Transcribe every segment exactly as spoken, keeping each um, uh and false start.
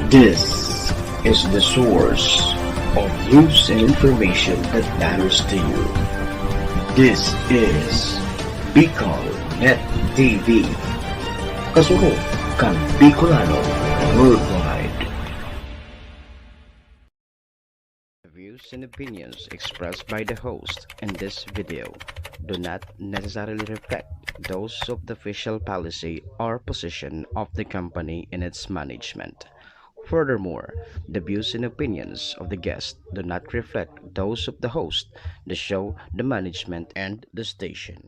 This is the source of news and information that matters to you. This is Bicol Net T V. Kasunod kan Bicolano Worldwide. The views and opinions expressed by the host in this video do not necessarily reflect those of the official policy or position of the company and its management. Furthermore, the views and opinions of the guest do not reflect those of the host, the show, the management, and the station.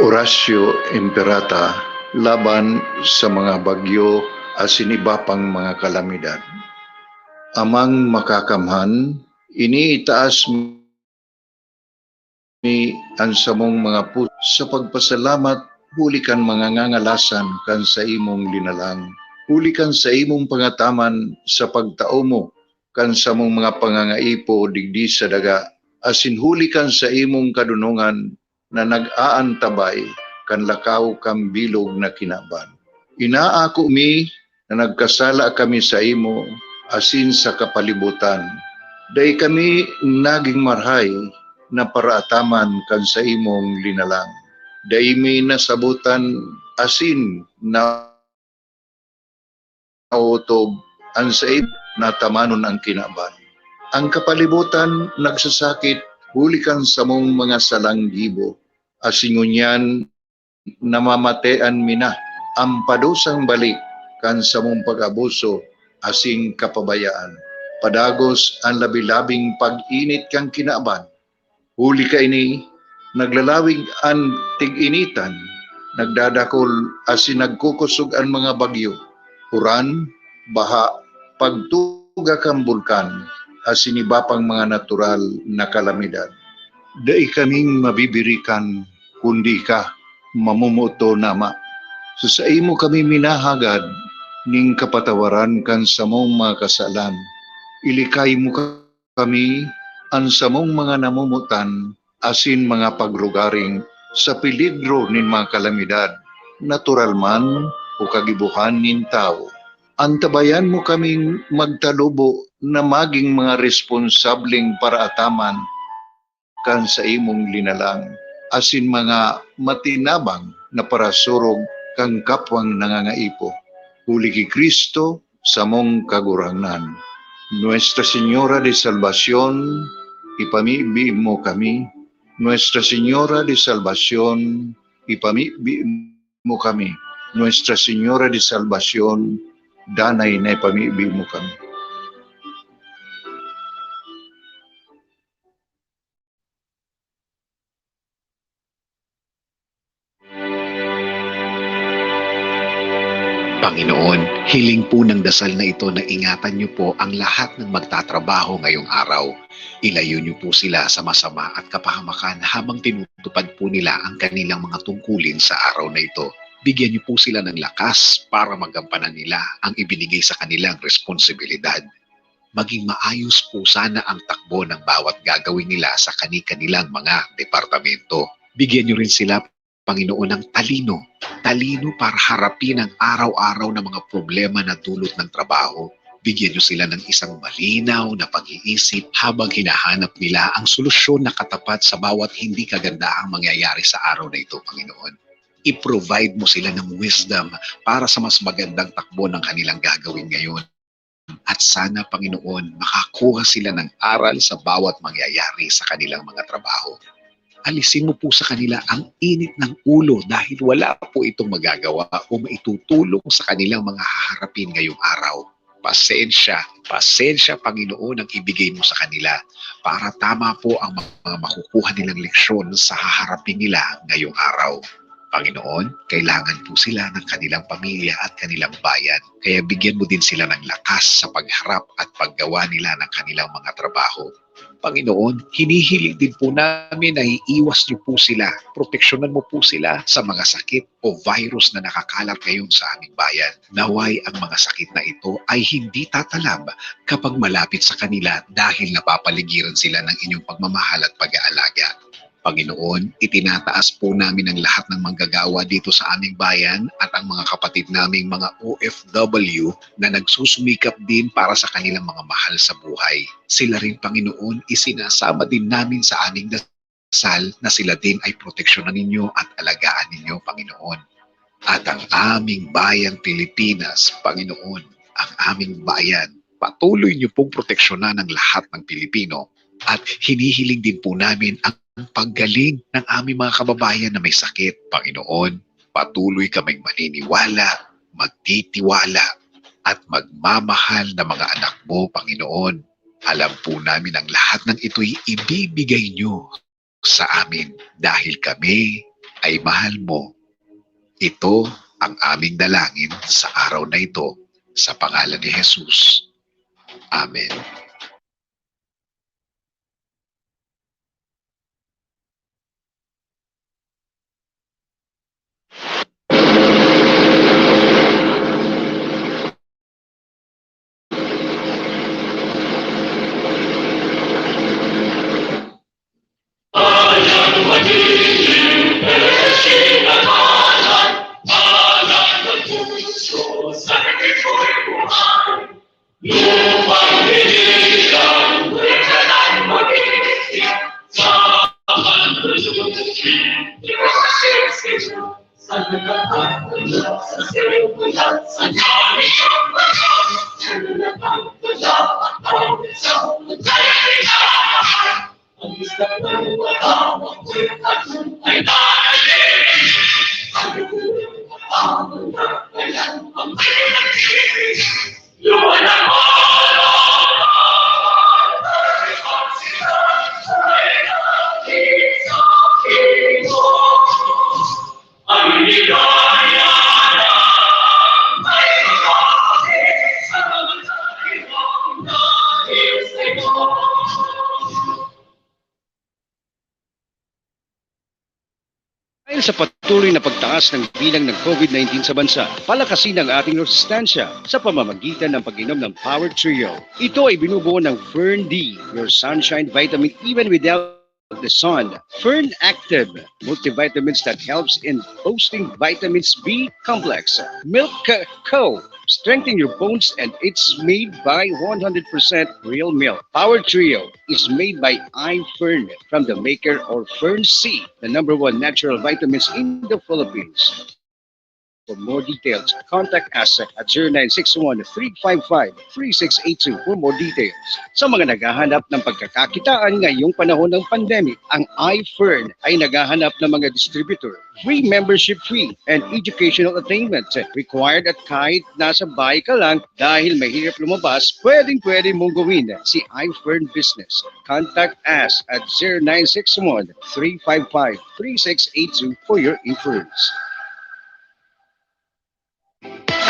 Horacio Imperata laban sa mga bagyo asin iba pang mga kalamidad. Amang Makakamhan, iniitaas mi an samong mga puso sa pagpasalamat huli kan mga ngangalasan kan saimong linalang, huli kan saimong pangataman sa pagtao mo kan samong mga pangangaipo digdi sa daga, asin huli kan saimong kadonongan na nag-aantabay kan lakaw kan bilog na kinaban. Inaako mi na nagkasala kami saimo asin sa kapalibotan. Dai kami nagin marahay na paraataman kan saimong linalang. Dai mi nasabotan asin na naotob an saimo na atamanon an kinaban. An kapalibotan nagsasakit huli kan samong mga salang gibo, asin ngunyan namamatean mi na an padusang balik kan samong pag-abuso asin kapabayaan. Padagos an labi-labing pag-init kan kinaban. Huli kaini, naglalawig an tig-initan, nagdadakul asin nagkukosog an mga bagyo, uran, baha, pagtuga kan bulkan, asin iba pang mga natural na kalamidad. Dai kaming mabibirikan, kundi ika, mamomoton, Ama. Sa saimo kami minahagad nin kapatawaran kan samong mga kasalan. Ilikay mo kami, an samong mga namomotan asin mga pagrugaring sa peligro nin mga kalamidad, natural man o kagibohan nin tawo. Antabayan mo kaming magtalubo na magin mga responsableng paraataman kan saimong linalang, asin mga matinabang na parasurog kan kapwang nangangaipo. Huli ki Cristo, samong Kagurangnan. Nuestra Señora de Salvacion, ipamibi mo kami. Nuestra Señora de Salvacion, ipamibi mo kami. Nuestra Señora de Salvacion, danay na ipamibi mo kami. Panginoon, hiling po ng dasal na ito na ingatan niyo po ang lahat ng magtatrabaho ngayong araw. Ilayo niyo po sila sa masama at kapahamakan habang tinutupad po nila ang kanilang mga tungkulin sa araw na ito. Bigyan niyo po sila ng lakas para magampanan nila ang ibinigay sa kanilang responsibilidad. Maging maayos po sana ang takbo ng bawat gagawin nila sa kani-kanilang mga departamento. Bigyan niyo rin sila, Panginoon, ng talino. Talino para harapin ang araw-araw na mga problema na dulot ng trabaho. Bigyan niyo sila ng isang malinaw na pag-iisip habang hinahanap nila ang solusyon na katapat sa bawat hindi kagandahang mangyayari sa araw na ito, Panginoon. I-provide mo sila ng wisdom para sa mas magandang takbo ng kanilang gagawin ngayon. At sana, Panginoon, makakuha sila ng aral sa bawat mangyayari sa kanilang mga trabaho. Alisin mo po sa kanila ang init ng ulo dahil wala po itong magagawa o maitutulong sa kanilang mga haharapin ngayong araw. Pasensya, pasensya, Panginoon, ang ibigay mo sa kanila para tama po ang mga makukuha nilang leksyon sa haharapin nila ngayong araw. Panginoon, kailangan po sila ng kanilang pamilya at kanilang bayan. Kaya bigyan mo din sila ng lakas sa pagharap at paggawa nila ng kanilang mga trabaho. Panginoon, hinihiling din po namin na iiwas niyo po sila, proteksyonan mo po sila sa mga sakit o virus na nakakalat ngayon sa aming bayan. Naway ang mga sakit na ito ay hindi tatalab kapag malapit sa kanila dahil napapaligiran sila ng inyong pagmamahal at pag-aalaga. Panginoon, itinataas po namin ang lahat ng manggagawa dito sa aming bayan at ang mga kapatid naming mga O F W na nagsusumikap din para sa kanilang mga mahal sa buhay. Sila rin, Panginoon, isinasama din namin sa aming dasal na sila din ay proteksyonan ninyo at alagaan ninyo, Panginoon. At ang aming bayang Pilipinas, Panginoon, ang aming bayan, patuloy niyo pong proteksyonan ang lahat ng Pilipino. At hinihiling din po namin ang paggaling ng aming mga kababayan na may sakit, Panginoon. Patuloy kaming maniniwala, magtitiwala, at magmamahal na mga anak mo, Panginoon. Alam po namin ang lahat ng ito'y ibibigay niyo sa amin dahil kami ay mahal mo. Ito ang aming dalangin sa araw na ito, sa pangalan ni Jesus. Amen. Dahil sa patuloy na pagtaas ng bilang ng COVID nineteen sa bansa, palakasin ang ating resistensya sa pamamagitan ng pag-inom ng Power Trio. Ito ay binubuo ng Fern D, your sunshine vitamin even without the sun. Fern Active, multivitamins that helps in boosting vitamins B complex. Milk Co, strengthen your bones, and it's made by one hundred percent real milk. Power Trio is made by iFern from the maker of Fern C, the number one natural vitamins in the Philippines. For more details, contact us at zero nine six one, three five five, three six eight two for more details. Sa mga naghahanap ng pagkakakitaan ngayong panahon ng pandemic, ang iFern ay naghahanap ng mga distributor. Free membership fee and educational attainment required at kahit nasa bahay ka lang dahil mahirap lumabas, pwedeng-pwede mong gawin si iFern Business. Contact us at zero nine six one, three five five, three six eight two for your inquiries.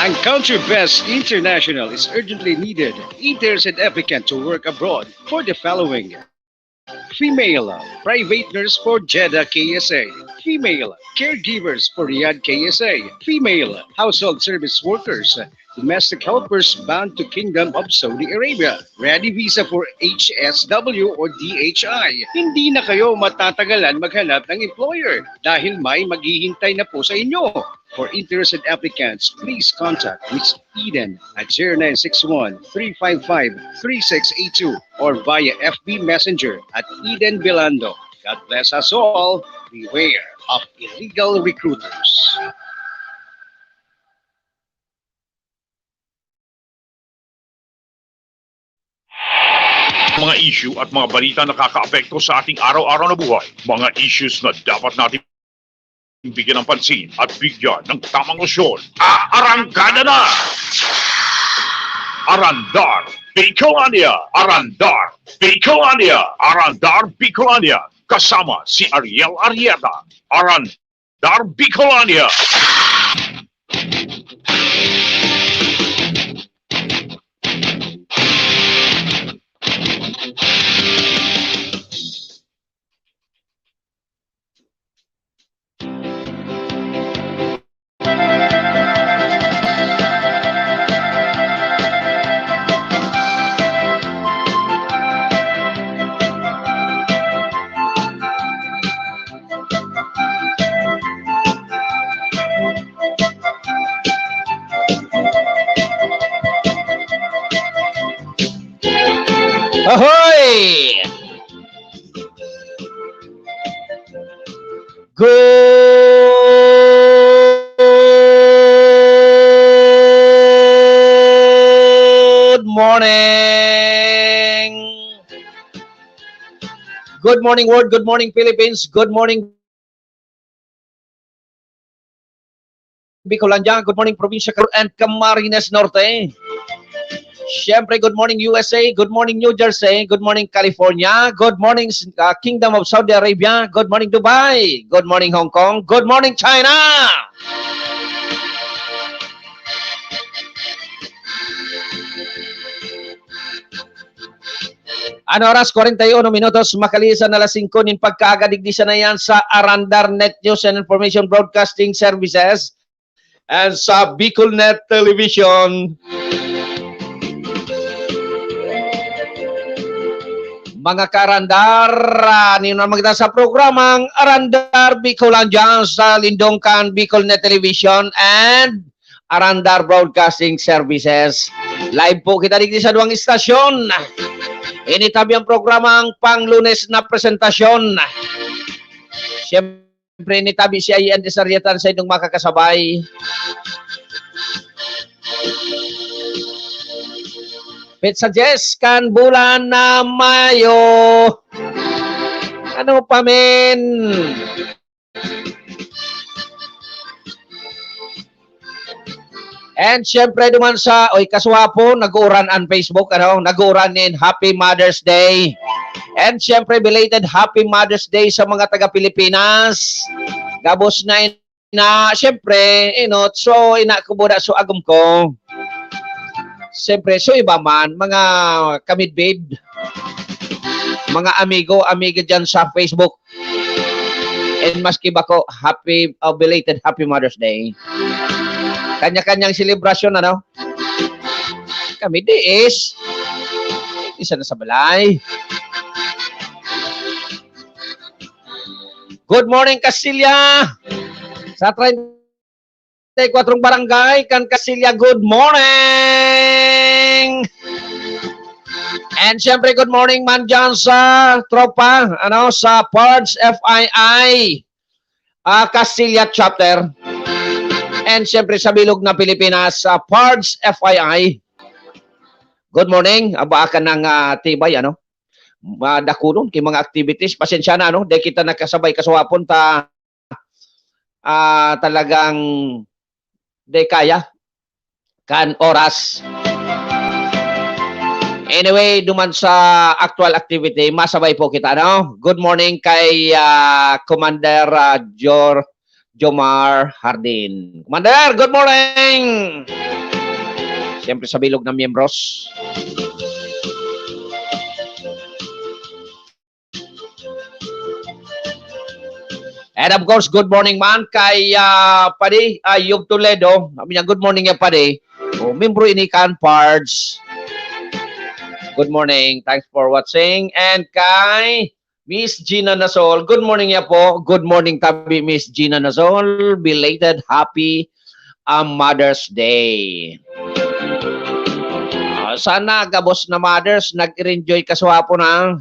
Ang Country Best International is urgently needed interested applicant to work abroad for the following: female, private nurse for Jeddah K S A; female, caregivers for Riyadh K S A; female, household service workers, domestic helpers bound to Kingdom of Saudi Arabia; ready visa for H S W or D H I. Hindi na kayo matatagalan maghanap ng employer dahil may maghihintay na po sa inyo. For interested applicants, please contact Miss Eden at zero nine six one, three five five, three six eight two or via F B Messenger at Eden Belando. God bless us all. Beware of illegal recruiters. Mga issue at mga balita nakakaapekto sa ating araw-araw na buhay. Mga issues na dapat nating bigyan ng pansin at bigyan ng tamang lusyon. Aarangkada na! Arandar Bicolania! Arandar Bicolania! Arandar Bicolania! Kasama si Ariel Arrieta. Arandar Bicolania! Ahoy! Good morning! Good morning, world. Good morning, Philippines. Good morning, Bicolandia. Good morning, Probinsya Cor and Camarines Norte. Siyempre, good morning, U S A. Good morning, New Jersey. Good morning, California. Good morning, uh, Kingdom of Saudi Arabia. Good morning, Dubai. Good morning, Hong Kong. Good morning, China. An oras, kwarenta y uno minutos, makalisan na alas singko nin pagkaaga, digdi sana yan sa Arandar Net News and Information Broadcasting Services and sa Bicol Net Television. Mga kaarandar, ah, nin mga magda sa programang Arandar Bicolandia sa lindong kan Bicol Net Television and Arandar Broadcasting Services. Live po kita digdi sa duwang istasyon. Ini tabi ang programang Panglunes na presentasyon. Siyempre, ini tabi si Ian Desarieta sa inyong makakasabay. Petsa dyes kan bulan na Mayo. Ano pa, men? And syempre, duman sa, oy, kaswapo, nag-uuran an Facebook, ano, nag-uuran nin Happy Mother's Day. And syempre, belated Happy Mother's Day sa mga taga Pilipinas. Gabos na in-, na, syempre, inot, so, ina ko buda, so, agom ko. Syempre, so, iba man, mga kamidbid, mga amigo, amiga dyan sa Facebook. And maski bako, happy, uh, belated Happy Mother's Day. Kanya-kanyang selebrasyon, ano? Kami di is, isa na sa balay. Good morning, Castilla! Sa treinta y cuatro barangay kan Castilla, good morning! And syempre, good morning man dyan sa tropa, ano, sa Pards F I I, ah, Castilla Chapter. And syempre, sa bilog na Pilipinas, sa Pards F I I. Good morning, abaakan ng, ah, tibay, ano? Madakulon kay mga activities. Pasensya na, ano? Di kita nakasabay kaswapon ta, ah, talagang di kaya kan oras. Anyway, duman sa actual activity, masabay po kita, no? Good morning kay, ah, Commander, ah, Jor-, Jomar Hardin. Commander, good morning! Siyempre sa bilog na miyembros. And of course, good morning man kay, ah, Padi, ah, Yub Toledo. Sabi niya, "Good morning ya, Padi." Oh, membro ini kan Pards. Good morning. Thanks for watching. And kay Miss Gina Nasol. Good morning ya po. Good morning tabi, Miss Gina Nasol. Belated happy, ah, Mother's Day. Ah, sana gabos na mothers nag-enjoy kaswapon, ha.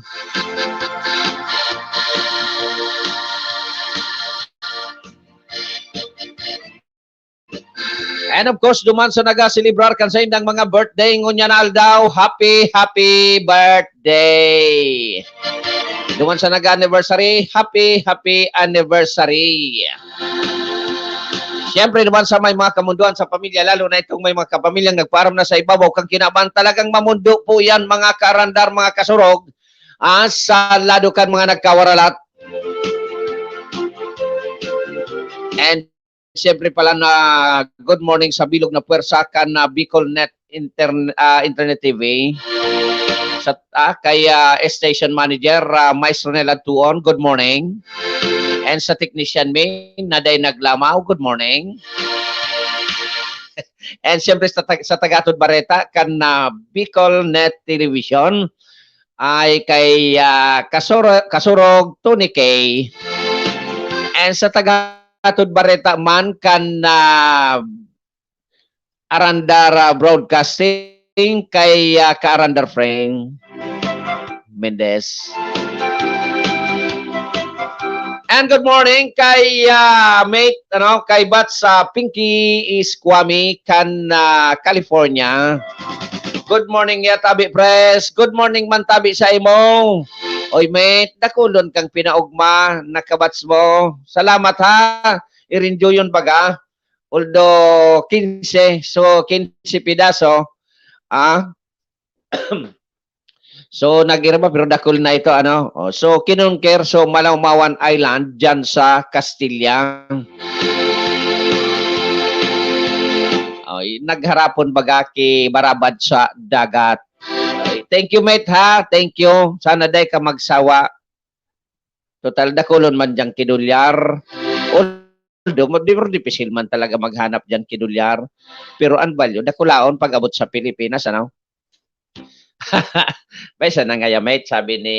And of course, duman sa nagaselebrar kan saindang mga birthday ngunyan na aldaw, happy, happy birthday! Duman sa nag-anniversary, happy, happy anniversary! Siyempre, duman sa may mga kamunduan sa pamilya, lalo na itong may mga kapamilyang nagpaaram na sa ibabaw kan kinaban, talagang mamundo po yan, mga kaarandar, mga kasurog, ah, sa lado kan mga nagkawaralat. And siyempre pala na good morning sa bilog na puwersa kan, ah, Bicol Net intern-, ah, Internet T V. Sa, ah, kay, ah, station manager, ah, Maestro Nel Adtuon, good morning. And sa technician mi, Naday Naglamaw, good morning. And siyempre sa tag-, sa Tagatod Bareta kan, ah, Bicol Net Television ay kay, ah, Kasuro-, Kasurog Tony K. And sa Tagatod Bareta man kan, ah, Arandar, ah, Broadcasting kay, ah, Ka-Arandar Frank. Mendez. And good morning kay, ah, mate, ano, kay Bats, ah, Pinky Iskwami kan, ah, California. Good morning, ya tabi, pres. Good morning man tabi sa imo. Oy, mate, dakulon kang pinaugma, nakabats mo. Salamat, ha. Irinjoyon baga. Although, quince, so, quince pidaso, ah. So, nag-irma, pero dakul na ito, ano? Oh, so, kinonquer, so, Malaumawan Island, dyan sa Castilla. Ay, nagharapon baga ki barabad sa dagat. Ay, thank you, mate, ha? Thank you. Sana day ka magsawa. Total, dakulon man dyan kidulyar. Although, ma-, di, dipisil man talaga maghanap dyan kidulyar. Pero ang value, dakulaon pag abot sa Pilipinas, ano? May sana nga ya, mate, sabi ni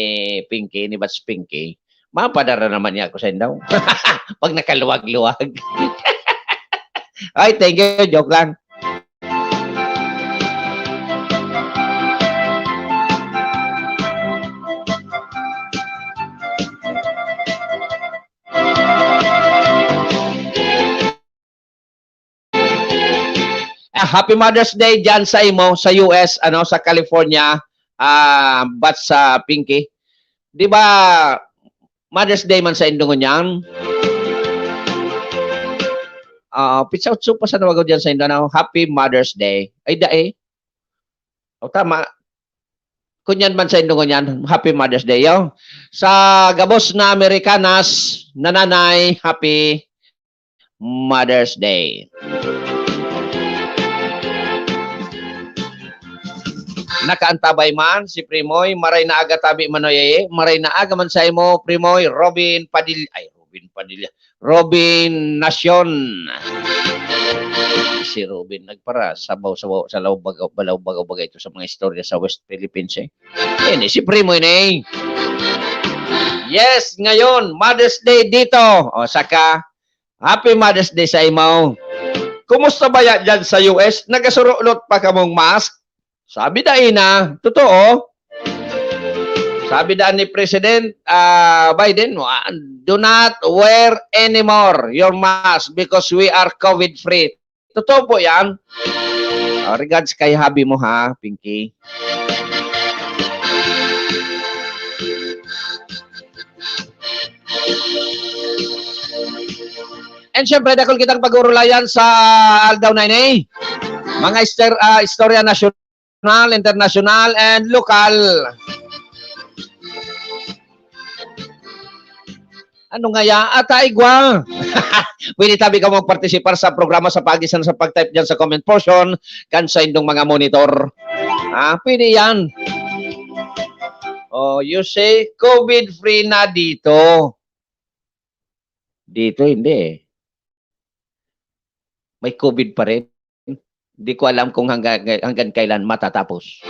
Pinky, ni Bats Pinky, mapadara naman niya ako sa indaw. Pag nakaluwag-luwag. Ay, thank you. Joke lang. Ah, happy Mother's Day dyan sa imo, sa U S, ano, sa California, ah, Bats Pinky. Di ba, Mother's Day man sa indo ngunyan? Ah, pitsa otso pa sa nawago dyan sa indo, ano? Happy Mother's Day. Ay, dae. O, tama. Kunyan man sa indo ngunyan, Happy Mother's Day, yo. Sa gabos na Amerikanas, nananay, Happy Mother's Day. Nakaantabay man si Primoy, maray na aga tabi, Manoy, eh. Maray na aga man sa imo, Primoy, Robin Padilla. Ay, Robin Padilla. Robin Nacion. Si Robin nagpara, sabaw-sabaw, sa Laubagaw, Balaubagaw, baga ito sa mga istorya sa West Philippines, eh. Ini, si Primoy, eh. Yes, ngayon, Mother's Day dito. O, saka, Happy Mother's Day sa imo. Kumusta ba ya dyan sa U S? Nagasurulot pa kamong mask? Sabi dai na, totoo. Sabi daan ni President, ah, Biden, "Wa-, do not wear anymore your mask because we are COVID-free." Totoo po yan. Ah, regards kay hubby mo, ha, Pinky. And syempre, dakul kitang pag-uurulayan sa aldaw na ini. Mga ister-, ah, istorya nasyonal, internasyonal, and lokal. Ano nga ya? Ata igwa. Pwede tabi ka magpartisipar sa programa sa pag-isa sa pag-type dyan sa comment portion kan sa indong mga monitor. Ah, pwede yan. Oh, you say, COVID-free na dito. Dito, hindi eh. May COVID pa rin. Di ko alam kung hangga-, hanggang kailan matatapos.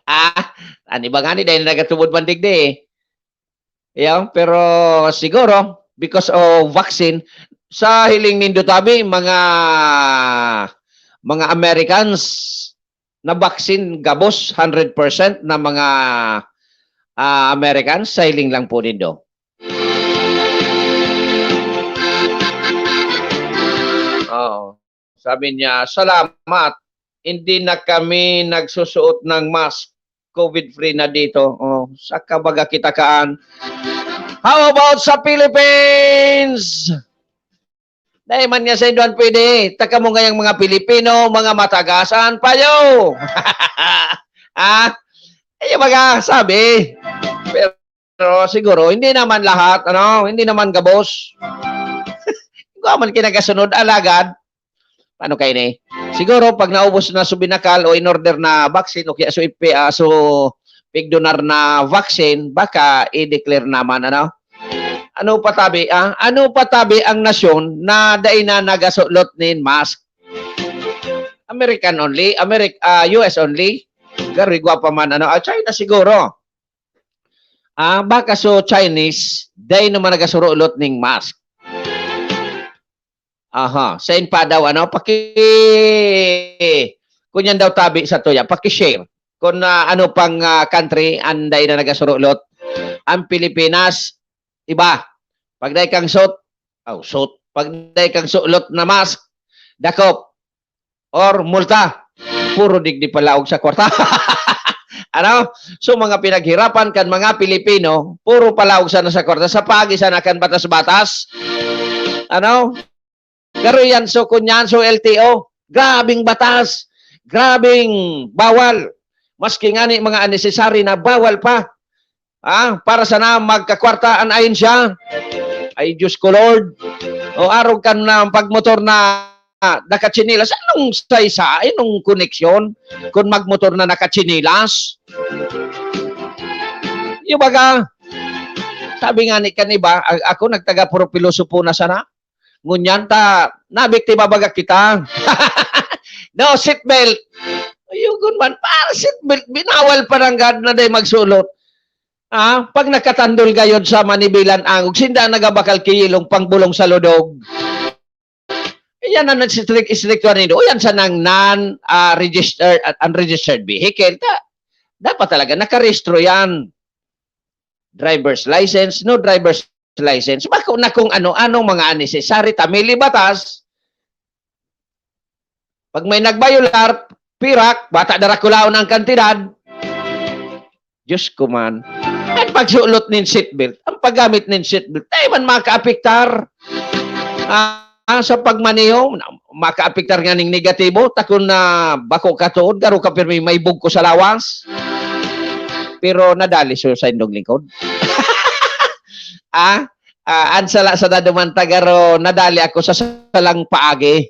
Ah, ano ba nga ni, dahil nagatubod man digdi eh. Yaw, pero siguro, because of vaccine, sa hiling nindo tabi, mga, mga Americans, na vaccine gabos, hundred percent na mga, ah, Americans, sa hiling lang po nindo. Oo. Sabi niya, "Salamat. Hindi na kami nagsusuot ng mask. COVID-free na dito." Oh, saka baga kita kaan. How about sa Philippines? Dahil man nga sa induan pwede, taka mo ngayang mga Pilipino, mga matagasan, payo! Ah, eh, yung mga sabi. Pero siguro, hindi naman lahat, ano, hindi naman gabos. Kung man kinagasunod, alagad, paano kayo ni? Siguro, pag naubos na subinakal o in-order na vaccine o kaya so ipi-, ah, so pigdonar na vaccine, baka i-declare naman, ano? Ano pa tabi, ah? Ano pa tabi ang nasyon na dai na nagasulot nin mask? American only, Ameri-, ah, U S only. Garigwa pa man, ano? Ah, China siguro. Ah, baka so Chinese, dai naman nagasurulot ning mask. Aha, sain pa daw, ano? Paki-, kunyan daw tabi sa tuya, paki-share. kung, ah, ano pang, ah, country an dai na nagasurulot. Ang Pilipinas, iba. Pag dai kang suot, aw, suot. Pag dai kang sulot na mask, dakop or multa. Puro digdi palaog sa kwarta. Ano? So, mga pinaghirapan kan mga Pilipino, puro palaog sana sa kwarta. Sa paagi sana kan batas-batas. Ano? Garo yan, so, kunyan, so, L T O. Grabing batas. Grabing bawal. Maski ngani mga unnecessary na bawal pa. Ah, para sana magkakwarta an ahensya. Ay, Diyos ko, Lord. O, arog kan, ah, pagmotor na, ah, nakatsinilas. Anong saysa? Anong koneksyon? Kung magmotor na nakatsinilas? Yung baga, sabi nga ni kan iba, a-, ako nagtaga puro pilosopo na sana. Ngunyan ta, nabiktima baga kita. No, seatbelt. Ayugon man, para seatbelt, binawal pa nanggad na dai magsulot. Ah, pag nakatandol gayod sa manibilan angog, sinda nagabakal ki yelong pangbulong sa lodog. Yan ang strict, strict nindo. O yan sa nang non, ah, registered, unregistered vehicle. Ta, dapat talaga nakarehistro yan. Driver's license, no driver's license. Bako na kung ano-anong mga unnecessary, tamili batas. Pag may nagbayular, pirak, bata darakulaon ang kantidad. Diyos ko man. Ang pagsulot nin seatbelt, ang paggamit nin seatbelt, tayo man makaapektar. Ah, sa pagmaneho, na-, makaapektar nga ning negatibo, takon na bako katuod, garo ka pirmi may bugko sa lawas. Pero nadali sa, sa indong lingkod. Ah, ah, ang sala sa daduman ta, garo nadali ako sa salang paagi.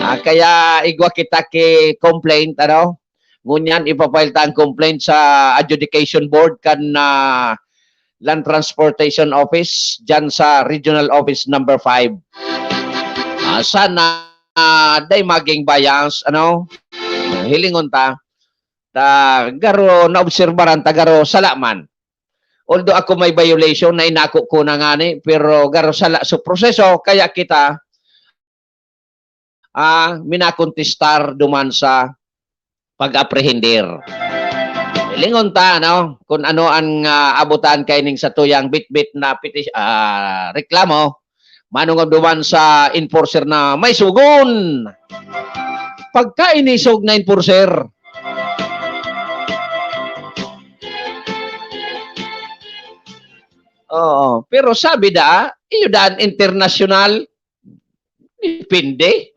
Ah, kaya igwa kita ki complaint, ano? Ngunyan, ipafile ta ang complaint sa Adjudication Board kan, ah, Land Transportation Office, dyan sa Regional Office number five. Ah, sana, ah, dai maging bias, ano? Hilingon ta, ta garo naobserbaran ta garo sala man. Although ako may violation na inako ko na ngani, pero garo sala sa proseso, kaya kita, ah, minakontestar duman sa pag-aprehendir. Lingon ta, ano, kung ano ang, ah, abutan kaining satuyang bitbit na petis-, ah, reklamo, manongod duman sa enforcer na may sugon. Pagka inisog na enforcer. Oo, pero sabi da, iyo daan internasyonal, depende.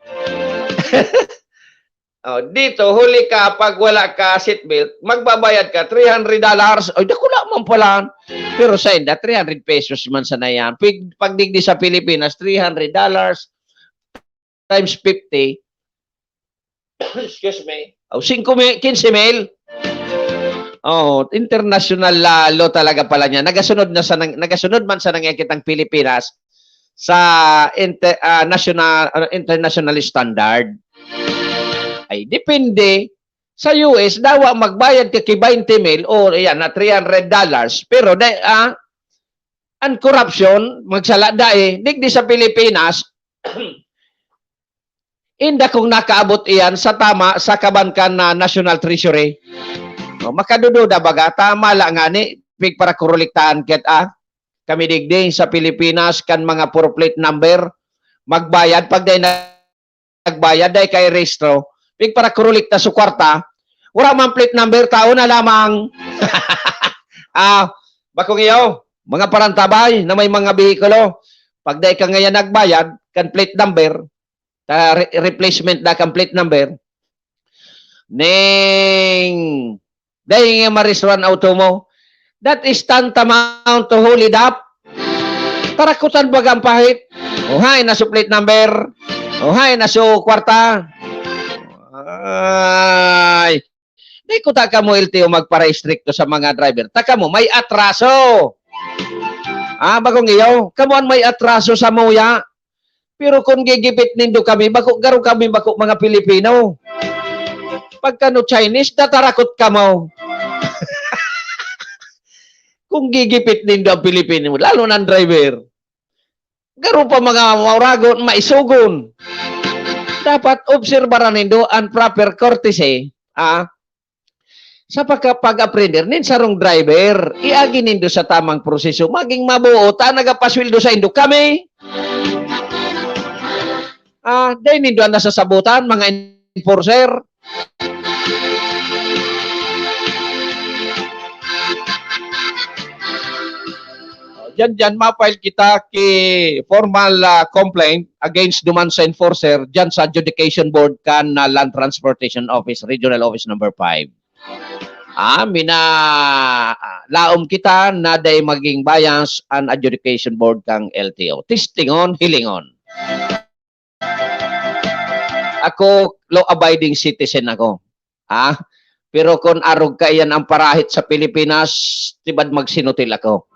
Oh, dito, huli ka, pag wala ka seatbelt, magbabayad ka, three hundred dollars. Ay, dakula man pala. Pero sa inda, three hundred pesos man sana yan. Pig-, pag digdi sa Pilipinas, three hundred dollars times fifty. Excuse me. Oh, singko mil, quince mil. Oh, international la-, law talaga pala niya. Nagasunod na sa nang-, nagasunod man sa nangyakitang Pilipinas sa inter-, ah, national, ano, international standard. Ay, depende. Sa U S, dawa magbayad ka ki twenty mil o, ayan, na three hundred dollars. Pero, dai, ah, ang korupsyon, magsala dai, digdi sa Pilipinas, inda kung nakaabot iyan sa tama sa kaban kan na National Treasury. O, makadududa baga, tama la ngani, pigparakurulektahan ket, ah, kami digdi sa Pilipinas kan mga puro plate number, magbayad pag dai nagbayad, dai kay rehistro, pigparakurulekta sa kwarta, wala man plate number, tao na lamang. Ah, bakong iyo, mga parantabay na may mga behikulo, pag dai ka ngayon nagbayad, kan plate number, ta re-, replacement na kan plate number, ning dai nga marehistrahan auto mo, that is tantamount to hold it up. Tarakutan baga ang pahit. O, hay na su plate number. O, hay na su kwarta. Ay. Dai ko ta kamo L T O magpara-estrikto sa mga driver. Ta kamo, may atraso. Ah, bakong iyo, kamo an may atraso sa muya. Pero kun gigipit nindo kami, bako, garo kami bako mga Pilipino. Pagkano Chinese, tatarakot kamo. Kung gigipit nindo ang Pilipino, lalo na ang driver, garo pa mga mauragon, maisogon. Dapat obserbaran nindo ang proper courtesy, ah. sa pagka-, pag-aprender nin sarong driver, iagi nindo sa tamang proseso, maging mabuo ta, nagapasweldo saindo kami. Ah, dai nindo an nasasabotan, mga enforcer. Diyan, diyan, ma-file kita ki formal, ah, complaint against duman sa enforcer diyan sa Adjudication Board kan, ah, Land Transportation Office, Regional Office Number Five. Ah, mina-, ah, laom kita na dai maging bias an Adjudication Board kan L T O. Testingon, hilingon. Ako, law-abiding citizen ako. Ha? Pero kun arog kaiyan ang parahit sa Pilipinas, tibad magsinutil ako.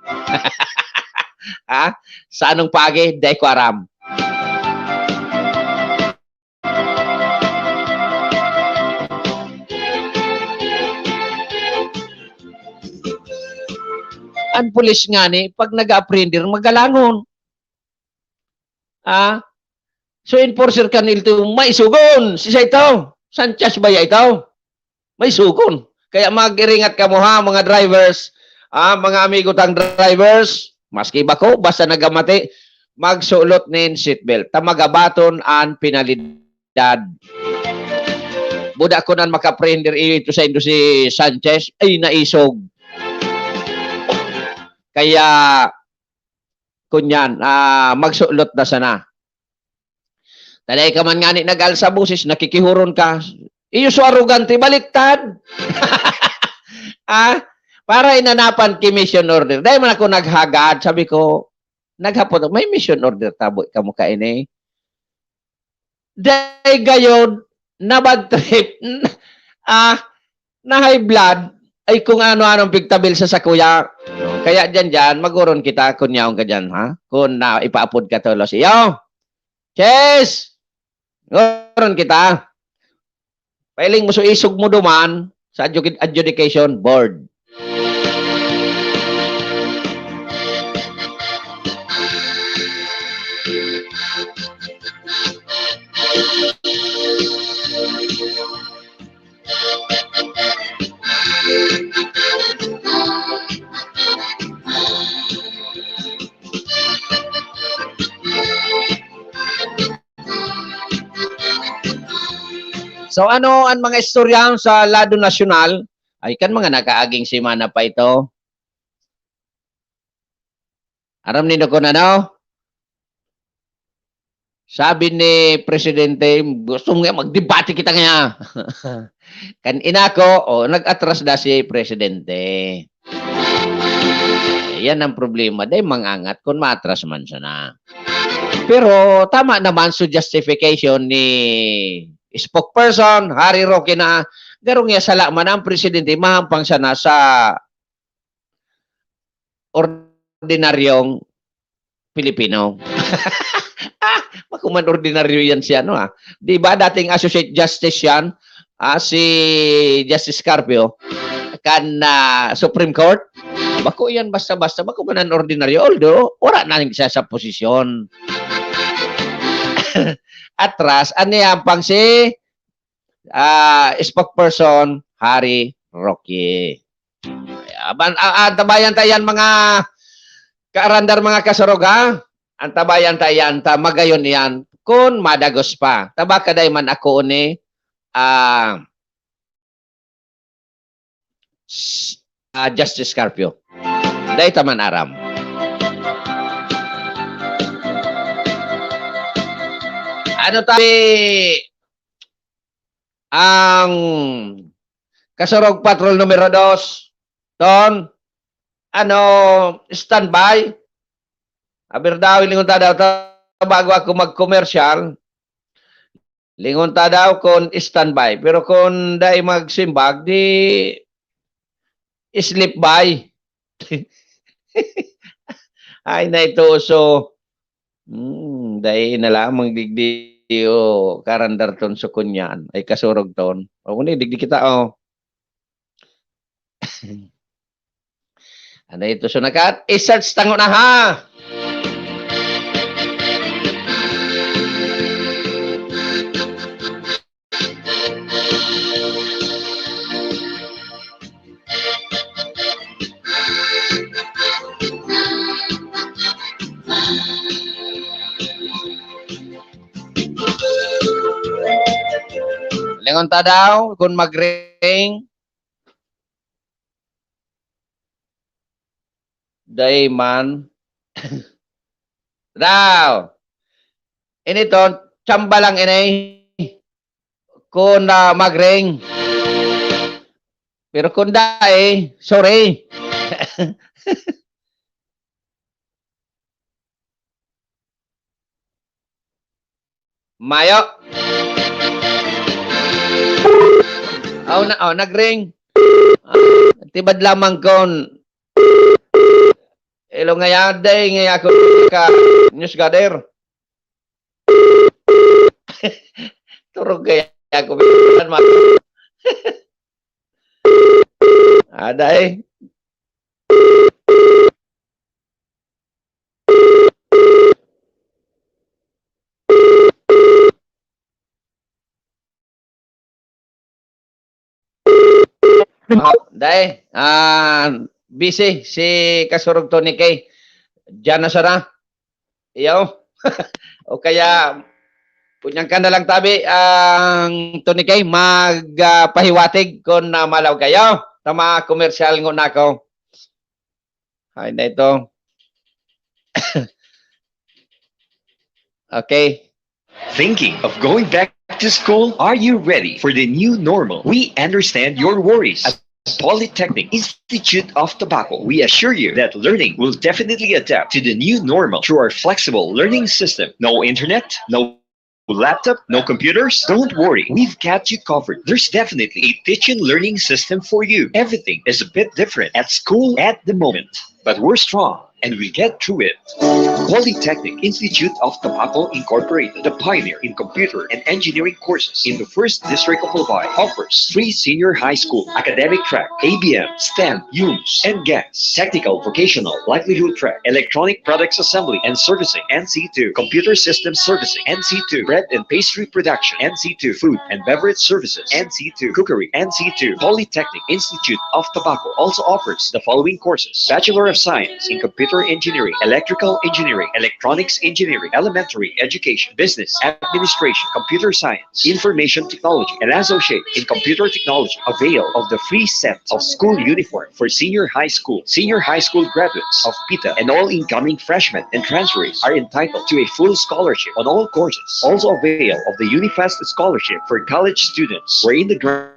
Ha? Sa anong paagi? Dai ko aram. An pulis ngani, pag nag-a-aprender, magalangon. Ah? So, enforcer kan L T O, may sugon. Sisay ito? Sanchez ba ya ito? May sugon. Kaya mag-iringat kamo ha, mga drivers. Ah, mga amigo tang drivers, maski bako, basta nagamati, magsulot nin seatbelt. Ta magabaton an penalidad. Buda ko nan makaprender ito saindo si Sanchez, ay naisog. Kaya, kunyan, ah, magsulot na sana. Ta dai ka man ngani nag-alsa boses, nakikihuron ka. Iyo so arogante, baliktad. Ah, para inanapan ki mission order. Dai man ako naghagad, sabi ko, naghapot ako, "May mission order tabo kamo kaini?" Dai gayod, na-bad trip, ah, na-high blood, ay kung ano-anong pigtabil sa sakuya. Kaya diyan-diyan, mag-oron kita, kun yaon ka diyan, ha? Kun na ipaapod ka tolos. Iyo! Chess! Oron kita. Pailing mo so isog mo duman sa adjudic-, adjudication board. So, ano an mga istorya sa lado nasyonal? Ay, kan mga nakaaging semana pa ito. Aram nindo kun ano? Sabi ni Presidente, "Gusto mo nga magdebate kita ngaya?" Kan inako, o, nag-atras na si Presidente. Yan ang problema. Dai mangangat kun maatras man sana. Pero tama naman sa justification ni spokesperson, Harry Roque, na garo niya sala man ang presidente, mahampang sana sa ordinaryong Pilipino. Ah, bako man ordinaryo yan si ano, ah. Di ba dating Associate Justice yan, ah, si Justice Carpio, kan, ah, Supreme Court? Bako yan basta-basta, bako man an ordinaryo. Although, wala na rin siya sa posisyon. Atras, ano yan, pang si, ah, spokesperson, Harry Roque. Aban, a-, antabayan ta yan, mga kaarandar, mga kasurog, ha? Antabayan ta yan, ta magayon yan, kun madagos pa. Ta baka dai man ako ni, ah, s-, ah, Justice Carpio. Dai ta man aram. Ano tayo ang Kasurog Patrol numero dos, Ton, ano, standby. Aber daw, lingon ta daw, ta-, bago ako mag-commercial, lingon ta daw kun standby. Pero kun dai magsimbag, di sleep by. Ay, na ito, so, hmm, dai na lamang digdi, o, karandar ton sukunyan. Ay, kasurog ton. O, kundi, digdi kita, o. Ano ito, sunakat? I-search tango na, ha? ta daw kun mag-ring. Dai man. Daw. Ini to, chamba lang ini. Kun, ah, mag-ring. Pero kun dai, sorry. Mayo. Oh, na, oh, nag-ring. Ah, tibad lamang kon ilo ngaya, day ngaya ako ka news gader. Turog kaya ako, bisan ma-, Aday. Ah, dai, ah, busy si Kasurog Tony K. Diyan na siya na. Iyo. O kaya, kunyan ka na lang tabi, ang Tony K, mag, ah, pahiwatig kun, ah, malaw kayo. Tama, komersyal ngon ako. Ay, na ito. Okay. Thinking of going back to school? Are you ready for the new normal? We understand your worries. At Polytechnic Institute of Tabaco, we assure you that learning will definitely adapt to the new normal through our flexible learning system. No internet, no laptop, no computers? Don't worry, we've got you covered. There's definitely a teaching learning system for you. Everything is a bit different at school at the moment, but we're strong and we'll get through it. Polytechnic Institute of Tabaco Incorporated, the pioneer in computer and engineering courses in the first district of Albay, offers free senior high school academic track, A B M, STEM, UMS, and GES, technical vocational livelihood track, electronic products assembly and servicing, N C two, computer system servicing, N C two, bread and pastry production, N C two, food and beverage services, N C two, cookery, N C two. Polytechnic Institute of Tabaco also offers the following courses: Bachelor of Science in Computer Engineering, Electrical Engineering, Electronics Engineering, Elementary Education, Business Administration, Computer Science, Information Technology, and Associate in Computer Technology. Avail of the free set of school uniform for senior high school. Senior high school graduates of PITA and all incoming freshmen and transferees are entitled to a full scholarship on all courses. Also avail of the Unifest scholarship for college students, wherein the grantee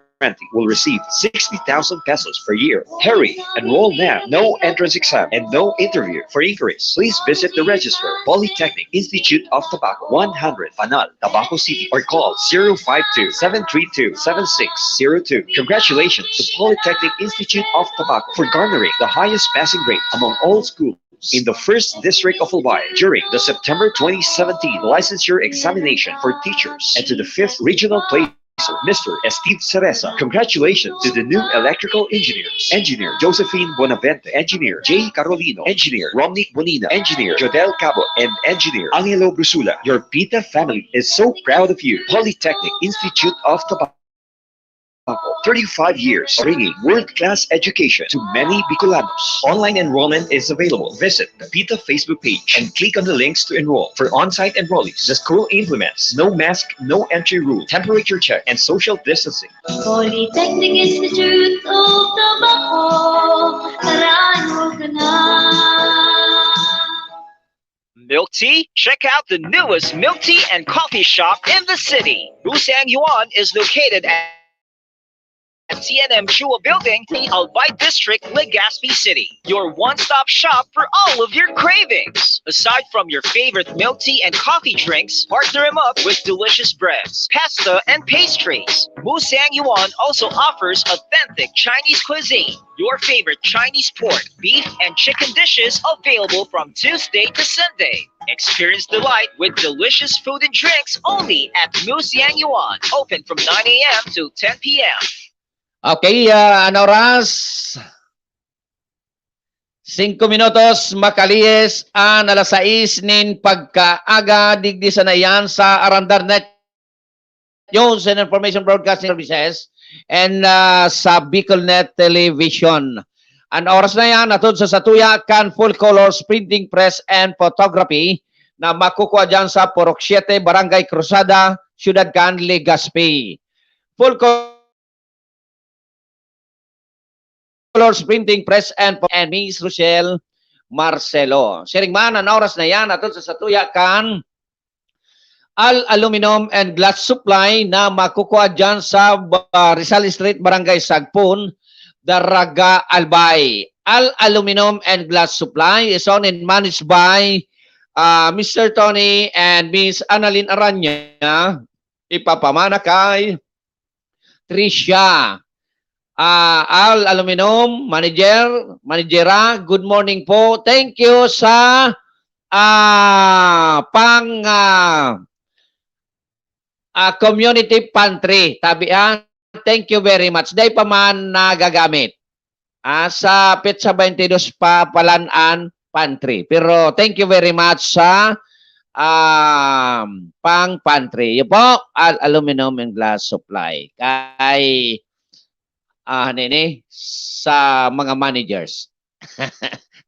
will receive sixty thousand pesos per year. Hurry! Enroll now. No entrance exam and no interview. For inquiries, please visit the registrar, Polytechnic Institute of Tabaco, one hundred Panal, Tabaco City, or call zero five two, seven three two, seven six zero two. Congratulations to Polytechnic Institute of Tabaco for garnering the highest passing rate among all schools in the first district of Albay during the September twenty seventeen licensure examination for teachers, and to the fifth regional place, Mister Steve Cereza. Congratulations to the new electrical engineers, Engineer Josephine Bonavente, Engineer Jay Carolino, Engineer Romnick Bonina, Engineer Jodel Cabo, and Engineer Angelo Brusula. Your PITA family is so proud of you. Polytechnic Institute of Tabaco, thirty-five years bringing world-class education to many Bicolanos. Online enrollment is available. Visit the PITA Facebook page and click on the links to enroll. For on-site enrollees, the school implements no mask, no entry rule, temperature check, and social distancing. Polytechnic Institute of Tabaco, tara, enroll ka na. Milk tea? Check out the newest milk tea and coffee shop in the city. Musang Yuan is located at T N M Chua Building, the Albay District, Legazpi City. Your one-stop shop for all of your cravings. Aside from your favorite milk tea and coffee drinks, partner 'em up with delicious breads, pasta, and pastries. Musang Yuan also offers authentic Chinese cuisine. Your favorite Chinese pork, beef, and chicken dishes available from Tuesday to Sunday. Experience delight with delicious food and drinks only at Musang Yuan. Open from nine a m to ten p m. Okay, ah, ano oras? Singko minutos, makalihis an alas sais nin pagkaaga, digdi sana iyan sa Arandarnet News and Information Broadcasting Services and, ah, sa BicolNet Television. An oras na yan, hatod sa satuya kan Full Colors Printing Press and Photography na makukuha dyan sa Purok Siete, Barangay Cruzada, Siyudad kan Legazpi. Full Colors Printing Press and, and Miss Rochelle Marcelo. Siring man, an oras na yan, atol sa satuya kan Al Aluminum and Glass Supply na makukua dyan sa, ah, Rizal Street, Barangay Sagpon, Daraga, Albay. Al Aluminum and Glass Supply is owned and managed by, ah, Mister Tony and Miss Annalyn Aranya. Ipapamana kay Tricia. Ah, Al Aluminum, manager, managera, good morning po. Thank you sa, ah, pang, ah, ah, community pantry. Tabi, ah, thank you very much. Dai pa man nagagamit. Ah, sa petsa twenty-dos pa palan an pantry. Pero thank you very much sa, um, pang pantry. Yun po, al-, aluminum and glass supply. Kay, ah, nini, sa mga managers.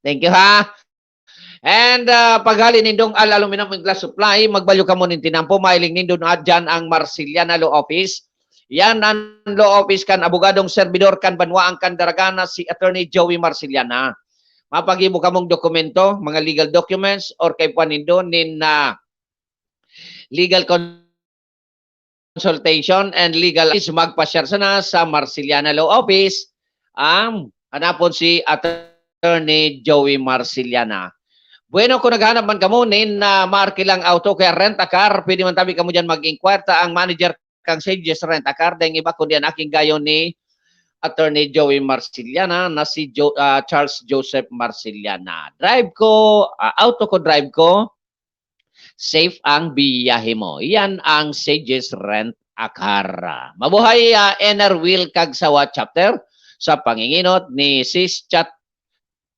Thank you, ha. And, ah, paghali nindong Al Aluminum and Glass Supply, magbalyo kamo nin tinampo, mahiling nindo na dyan ang Marciliana Law Office. Yan ang law office kan abogadong serbidor kan banwaan kan Daraga na si Attorney Joey Marciliana. Mapagibo kamong dokumento, mga legal documents, or kay puan nindo nin, ah, legal con-, consultation and legal advice, magpasyar sana sa Marciliana Law Office. Um, hanapon si Attorney Joey Marciliana. Bueno, kung naghanap man kamo nin, ah, maarkilang auto kaya rent a car, pwede man tabi kamo dyan mag-inquire. Ta ang manager kang Sages Rent a Car, daing iba kundi an aking gayo ni Attorney Joey Marciliana na si Jo-, ah, Charles Joseph Marciliana. Drive ko, ah, auto ko, drive ko. Safe ang biyahe mo. Yan ang Sages Rent a Car. Mabuhay, ah, Ener Will Kagsawa Chapter sa panginginot ni Sis Chat,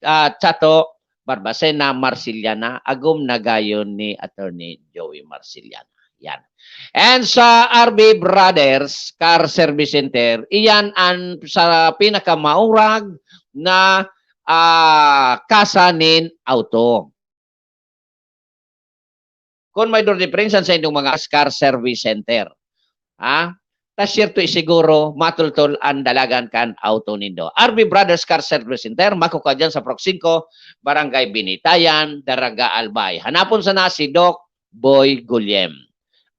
ah, Chato Barbacena Marciliana, agom na gayon ni Attorney Joey Marciliana. Yan. And sa R B Brothers Car Service Center, iyan ang sa pinakamaurag na, ah, kasa nin auto. Kun may dudiperensiya sa indong mga car service center, ha? Ta siyerto, siguro, matultol an dalagan kan auto nindo. R B Brothers Car Service Center, makukua diyan sa Purok singko, Barangay Binitayan, Daraga, Albay. Hanapon sana si Doc Boy Gulyem.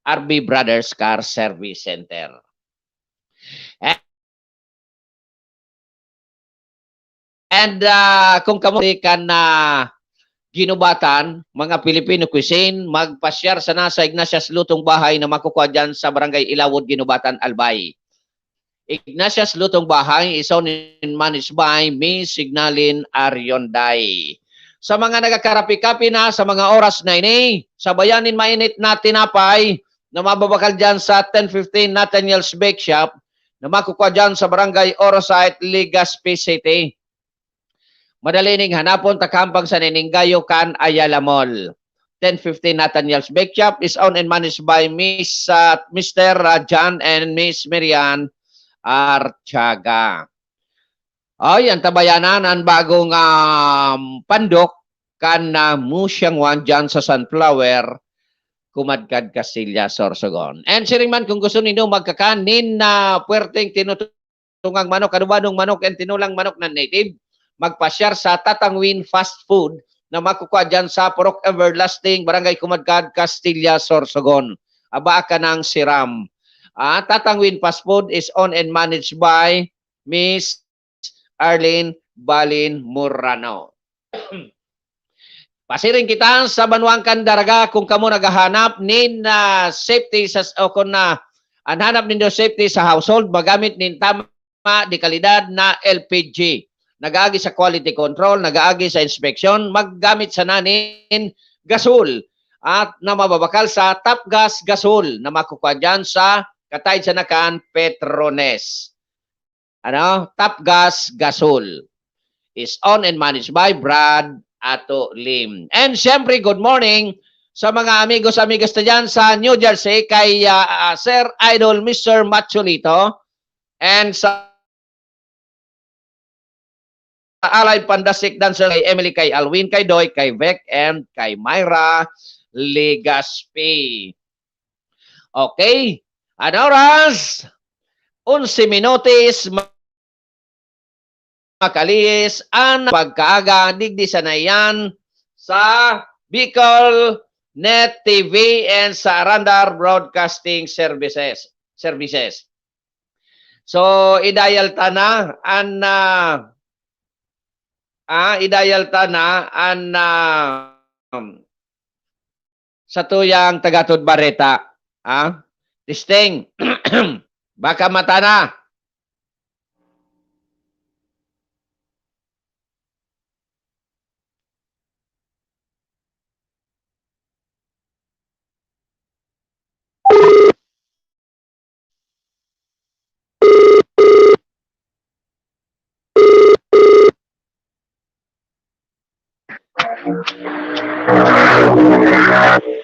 R B Brothers Car Service Center. And, ah, kung kamo kan, ah, Guinobatan, mga Filipino cuisine, magpasyar sana sa Ignatius Lutong Bahay na makukua diyan sa Barangay Ilawod, Guinobatan, Albay. Ignatius Lutong Bahay is owned and managed by Miss Signalin Arionday. Sa mga nagkakarapi-kapi na sa mga oras na ini, sabayan nin mainit na tinapay na mababakal diyan sa ten fifteen Nathaniel's Bake Shop na makukua diyan sa Barangay Orosite, Legazpi City. Madali ning hanapon, takahampang sa nininggayo kan Ayala Mall. Ten fifteen Nathaniel's Bake Shop is owned and managed by Miss, ah, Mister, ah, John and Miss Mirian Artiaga. Ay, ang tabayanan, ang bagong, um, pandok kan, ah, Musyangwan dyan sa Sunflower, Kumadkad, Castilla, Sorsogon. And siring man, kung gusto nindo magkakan nin, ah, puwerteng tinutungang manok, adobadong manok, and tinulang manok na native, magpasyar sa Tatang Win Fast Food na makukua dyan sa Purok Everlasting, Barangay Kumadkad, Castilla, Sorsogon. Aba ka ng siram. Ah, Tatang Win Fast Food is owned and managed by Miss Arlene Balin Murano. Pasiring kita sa banwang kan Daraga kung kamo naghahanap nin, ah, safety sa, o kung na, an hanap nindo safety sa household, magamit nin tama, de kalidad na L P G. Nag-aagi sa quality control, nag-aagi sa inspeksyon, maggamit sana nin gasol at na mababakal sa Top Gas Gasol na makukua dyan sa kataid sana kan Petrones. Ano? Top Gas Gasol is owned and managed by Brad Ato Lim. And siyempre, good morning sa mga amigos, amigas na dyan sa New Jersey kay, ah, ah, Sir Idol, Mister Macholito, and sa Allied Pandasik Dancer kay Emily, kay Alwin, kay Doy, kay Vec, and kay Myra Legaspi. Okay. Ano oras? onse minutos, ma-, makalihis an pagkaaga digdi sana iyan sa Bicol Net T V and sa Arandar Broadcasting Services, Services. So, i-dial ta na an, ah, ah, i-dial ta na an, ah, satuyang tagatod bareta. Ah, testing. Baka mata na.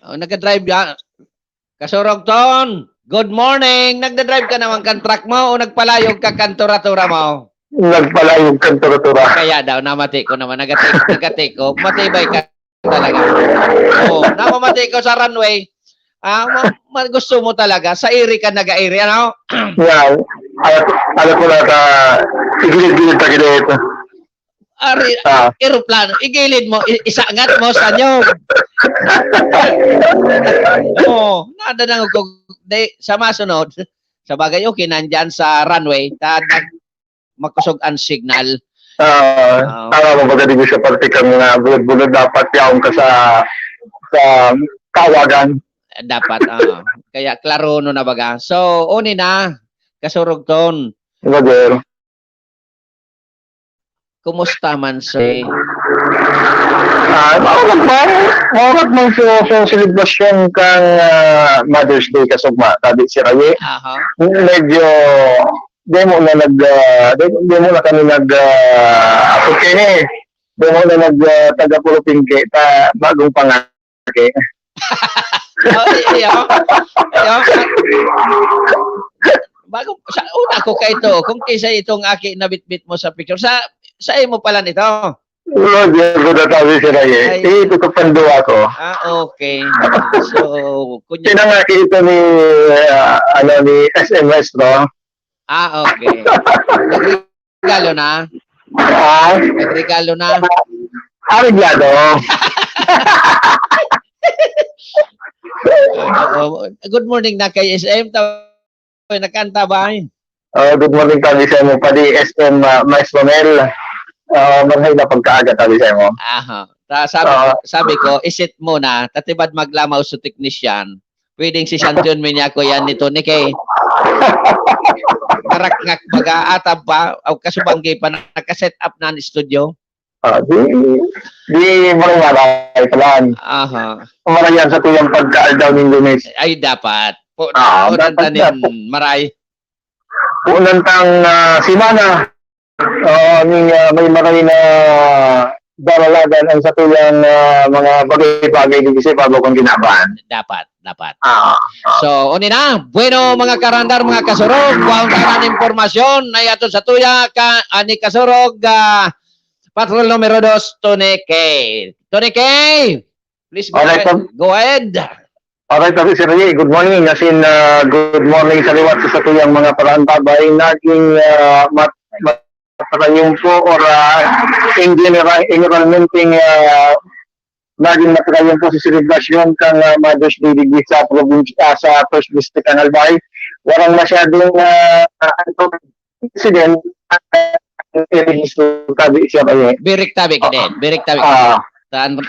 Oh, nagka-drive ka? Kasurog Ton, good morning. Nagda-drive ka naman kan truck mo o nagpalayog ka kan tura-tura mo? Nagpalayog kan tura-tura. Kaya daw, namati ko naman. Nagati-, nagati ko. Matibay ka talaga. Oo, namamati ko sa runway. Ah, ma-, ma-, gusto mo talaga. Sa iri ka nag-airi, ano? Yan. Alam, alam ko na ka, igilid-gilid ka gilid. Ari, Ah. eroplano, igilid mo, i-, isangat mo sa nyog. Oo, nada na ko, di, sa masunod. Sa bagay, okay, nandyan sa runway, ta-, nag-, makosog ang signal. Ah, Oo. tama mo, baga di sa parte kang mga bulod-bulod, dapat yaon ka sa, sa kawagan. Dapat, oo. Kaya klaro no na baga. So, uni na, kasurog ton. Roger. Kumusta man si Ah, maurag man, maurag man sa, sa selebrasyon kang, ah, Mother's Day kasugma, tabi si Raye. Aha. Medyo, demo na nag, ah, de-, demo na kami nag, ah, apod kaini. Demo na nag, ah, taga Puro Pingke, ta bagong panga-, Okay. Oh, i-, iyo. Iyo. Bago, sa una ko kay ito, kung kisa itong aki na bitbit mo sa picture, sa, sa imo pala nito. Roger, good tabi si Raye. Ay. Eh, ito ko pandua ko. Ah, okay. So, kunya Sinangaki ito ni, ah, ano, ni S M S, no? Ah, okay. Nagregalo na? Ah? Nagregalo na? Areglado. Oo. Good morning na kay S M. Ta-, nakanta ba? Oh, good morning kami sa imo, padi S M, ah, Maestro Mel. Ah, marhay na pagkaaga kami sa imo. Aha. Ta-, sabi ko, Ah. sabi ko, isit muna, tatibad maglamaw sa teknisyan. Pwedeng si Santion Minyako yan ni Tony K. Narakngak baga, atab pa, o kasubanggi pa, naka-set up na an studio. Ah, di, di maray-maray pa lang. Aha. Maray yan sa tuyang pagkaaldaw nin Lunes. Ay, dapat. Po, Ah, po, dapat, dapat. Maray. Punan tang, ah, semana. Oo, ning, ah, may maray na daralagan ang satuyang, ah, mga bagay-bagay digdi sa ibabaw kan kinaban. Dapat, dapat. Ah, ah. So, uni na. Bueno, mga karandar, mga kasurog, kuhaon ta na an impormasyon na yato sa tuya, ka, ani kasurog, ah, Patrol numero dos, Tony K. Tony K, please go Alright, ahead. sir. Go ahead. Alright, Ate Sir Ray, good morning. As in, ah, good morning sa liwat sa satuyang mga paraantabay. Naging, ah, mat-, matarayumpo or, ah, in general, generalmente, ah, naging matarayumpo si selebrasyon kan, ah, Mother's Day digdi sa probinsya, ah, sa First District kan Albay. Warang masyadong, ah, ano, incident, ah, i-register tabi siya kaya. Birik tabi ka Oo. din. Birik tabi ka. Ah. Saan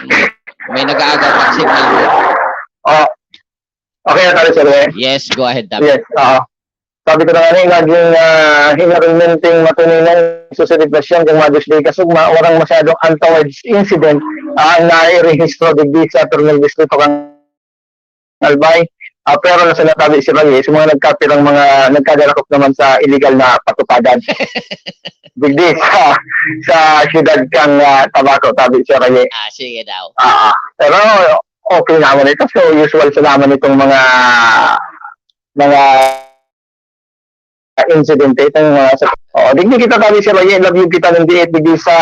may nag-aagaw pag signal mo? Oh. Okay, Ate Sir, eh? Yes, go ahead, tabi. Yes, oo. Sabi ko na nga, eh, naging, ah, hinaring menting matuninong sa selebrasyon kang Mother's Day kasugma, warang masyadong untoward incident, ah, ang nairehistro digdi sa Ternal Distrito kang Albay. Ah, pero nasa natabi si Reyes, yung mga nagkapirang mga nagkadarakop naman sa illegal na patupadan. Digdi sa, sa siyudad kang, ah, Tabaco, tabi si Reyes. Ah, sige daw. Ah, ah. Pero okay naman ito. So, usual sa naman itong mga, mga insidente itong, ah, sa, oh, digdi kita tabi si Reyes, love you kita ng diit, digdi sa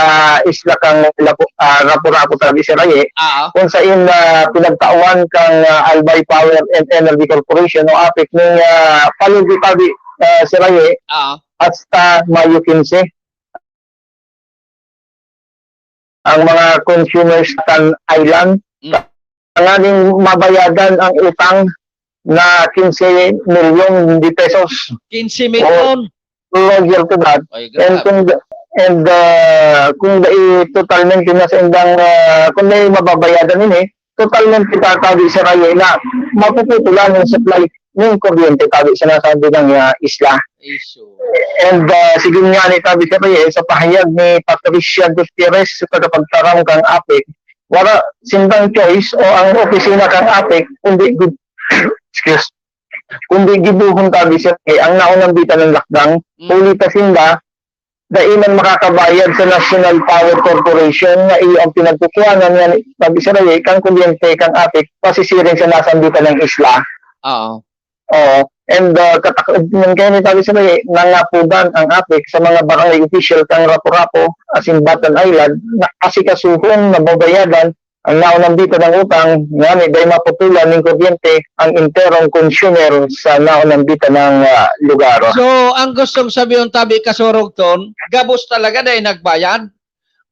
isla kang Lapu-, ah, Rapu-Rapu tabi si Reyes. Ah. Kung sa in, ah, pinagtawan kang, ah, Albay Power and Energy Corporation o APEC ning, ah, palugi tabi ah, Sir Raye, Ah, hasta Mayo quince. Ang mga consumers sa Island, Mm. tanganing mabayadan ang utang na quince milyon de pesos. quince milyon. Roger to that. Ay, And grabe. kung the, and uh, kung dai totalmente na sa indang, ah, kung may mababayadan ini, totalmente tatabi sa rayo na mapuputulan yung supply ng kuryente tabi sa nasabing ah, isla. Iso. And uh, sige nga ni tabi sa rayo, sa pahayag ni Patricia Gutierrez sa tagapagtaram kang APEC, wala sindang choice o ang opisina kang APEC kundi gid- excuse, kundi gibuhon tabi sa rayo ang naunang bita ng lakdang. Mm. Huli pa sinda, dai man makakabayad sa National Power Corporation na iyo ang pinagkukuhanan nga ni tabi sa rayo, kang kuryente kang APEC, pasisiring sa nasambita ng isla. Oo. Oo. And uh, katakod man kaya ni tabi sa rayo, nangapudan ang APEC sa mga barangay official kang Rapu-Rapu, asin Batan Island, na asikasuhon, nababayadan, ang naunang bita ng utang, ngani dai maputulan ning kuryente ang enterong consumer sa naunang bita ng ah, lugar. So, ang gustong sabihon tabi kasurog ton, gabos talaga dai nagbayad.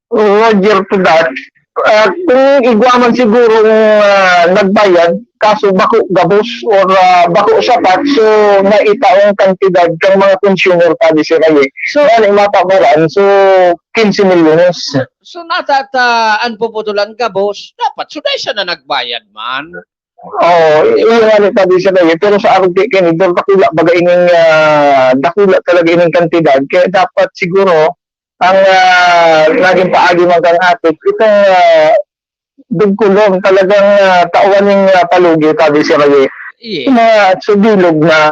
Roger to that. Ah, kung igwa man siguro uh, nagbayad, kaso bako gabos or ah, bako sapat, so naitaong kantidad kang mga consumer tabi sa rayo. So, Ngani mapamaran, so quince milyones. so nata ta, an puputulan gabos, dapat so dai siya na nagbayad man. Oo, iyon nga ni tabi sa rayo. Pero sa arog kay Kenny, daw dakula baga ining, ah, dakula talaga ining kantidad. Kaya dapat siguro, ang ah, naging paagi man kang APEC, itong ah, dugkulong talagang ah, tauan ning ah, palugi, tabi sa rayo. Iye. Mga subilog na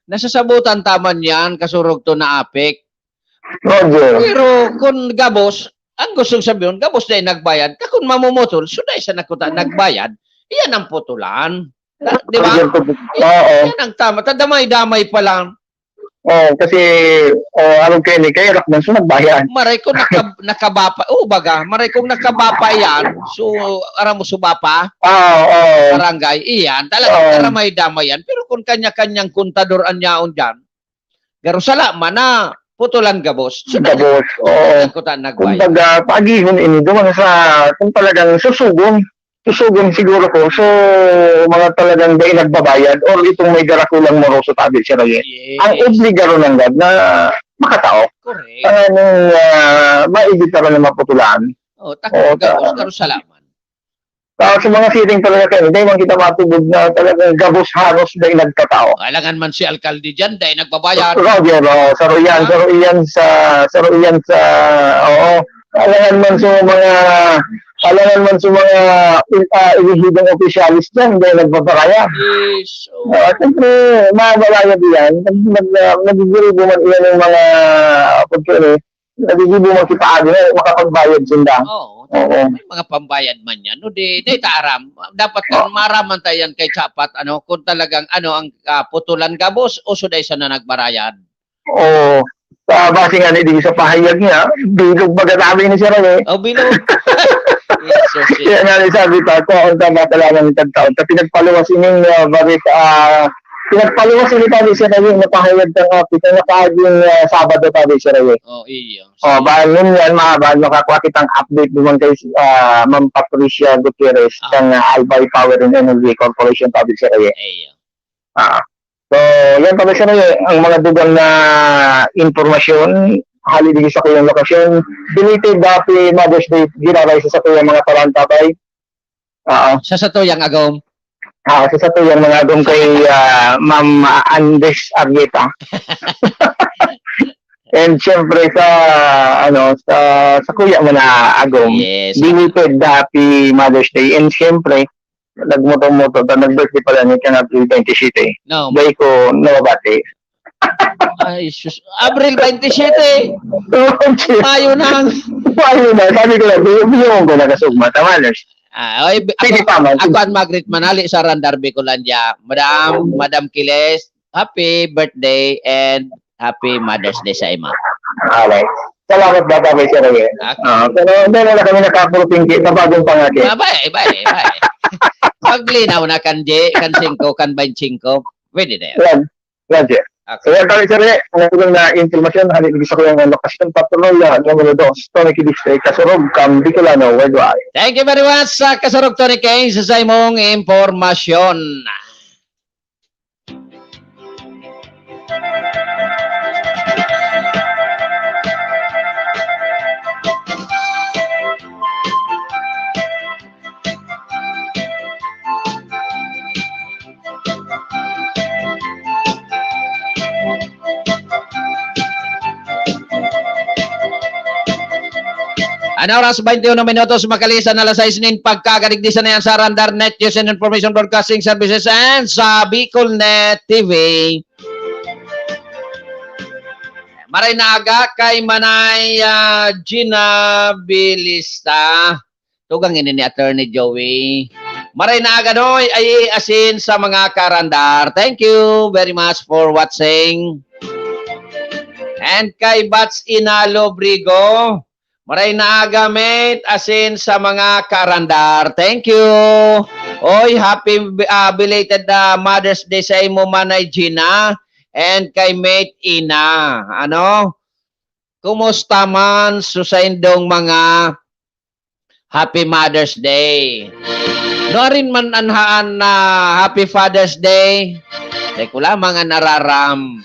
Nasasabutan ta man yan, kasurog ton na APEC. Roger. Pero kung gabos, ang gustong sabihon, gabos dai nagbayad. Ta kun mamumutol, so dai siya na kuta nagbayad. Iyan ang putulan. Ta- Di ba? Roger to. Oo. Yan ang tama. Ta damay-damay pa lang. Oh, kasi oh, arog kay ni kay Rock man so nagbayad. Maray kung nakab- nakabapa, oh baga, maray kung nakabapa yan, so aram mo subapa, Ah, oo. barangay, iyan, talaga Oo. karamay-damay yan. Pero kung kanya-kanyang kontador an yaon dyan, garo sala man na putulan gabos. So, Gabos. Oo. Ang kuta nagbayad. Kumbaga, paagihon ini duman sa kung talagang susugon. Susugon siguro ko. So, mga talagang dai nagbabayad or itong may darakulang moroso tabi sa rayo. Yes. Ang obligaron nanggad na makatao. Correct. Ang uh, maibitaran na maputulan. Oh, ta Oo, kun gabos, ta- garo sala man. Sa, sa mga siring talaga kayo, hindi man kita matubod na talagang gabos haros na nagtatao. Alangan man si alkalde dyan, dai nagbabayad. Roger, oh, saro yan, Ah. saro yan sa, saro yan sa, oo. Alangan man sa mga, alangan man sa mga uh, elehidong opisyalis dyan, hindi nagbabaraya. Yes. Oh. Uh, Siyempre, mababayad yan. Nag, nag, uh, nagigiribo man iyan ng mga, pagkano, nagigiribo man si Paano, makapagbayad sinda. Oo. Oo. May mga pambayad man yan. No, di, di ta aram. Dapat kan maraman tayo yan kay Chapat, ano, kung talagang, ano, ang ah, putulan gabos o suday sa na nagbarayad. Oo. Sa base nga ni di sa pahayag niya, bilog magatabi ni siya rin eh. Oh, bilog. Jesus, Kaya nga ni sabi pa, kung ang tama talaga ng tagtaon, sa pinagpaluwas ining uh, barit, ah, pinagpaluwas ini tabi siya rin, napahayag ka nga, pinakaging uh, Sabado tabi siya rin. Oh, iyo. Oh, bayan nun yan, mga bayan, makakuha kitang update naman kay ah, Ma'am Patricia Gutierrez Ah. ng ah, Albay Power and Energy Corporation tabi siya rin. Iyo. Ah. So, yan pala siya rin, ang mga dugang na impormasyon, hali dito sa kuyang lokasyon, belated happy Mother's Day, giraray sa, sa kuyang mga parantabay. Oo. Sa satuyang agom. Ah, sa satuyang mga agom kay ah, Ma'am Andes Arrieta. And syempre sa ano sa sa kuya mo na agom. Yes. Belated happy Mother's Day and syempre nagmoto-moto ta nag-birthday pala ni kan April twenty-seven. No. Dai ko nabati. Ay, sus. Abril twenty-seven. Mayo na. Mayo na. Sabi ko lang, biyong ko nakasugma. Tama, nurse. Ah, oy, Pwede ako, pa man. Ako ang mag-greet manali sa Randar Bicolandia. Madam, Madam Kiles, happy birthday and happy Mother's Day sa ima. Alright. Salamat ba, Tatay Sir Reyes? Okay. Ah, pero hindi na kami nakapuro pingki sa bagong pangaki. Ah, bye, bye, bye. Paglinaw na kan J, kan singko, kan baynte singko. Pwede na yan. Yan. Roger. Okay. So, yan kami, sir, eh. Ang tulong na impormasyon, hali sa kuyang lokasyon, patrol, ah, numero dos, Tony K District, Kasurog, Kam, Bicolano, Worldwide. Thank you very much, sa Kasurog Tony K, sa imong impormasyon. An oras, baynte uno minutos, makalisan alas sais nin pagkagadigdi sa nayan sa Randar Net News and Information Broadcasting Services and sa Bicol Net T V. Maray na aga kay Manay, ah, Gina Bilista. Tugang ini ni Attorney Joey. Maray na aga, Noy, ay asin sa mga karandar. Thank you very much for watching. And kay Bats Inalo Brigo, maray na aga, mate, asin sa mga karandar. Thank you. Oy, happy, ah, belated, ah, Mother's Day sa imo, Manay Gina, and kay mate Ina. Ano? Kumusta man sa saindong mga Happy Mother's Day? Nuarin man an haan na Happy Father's Day? Dai ko lamang an nararam.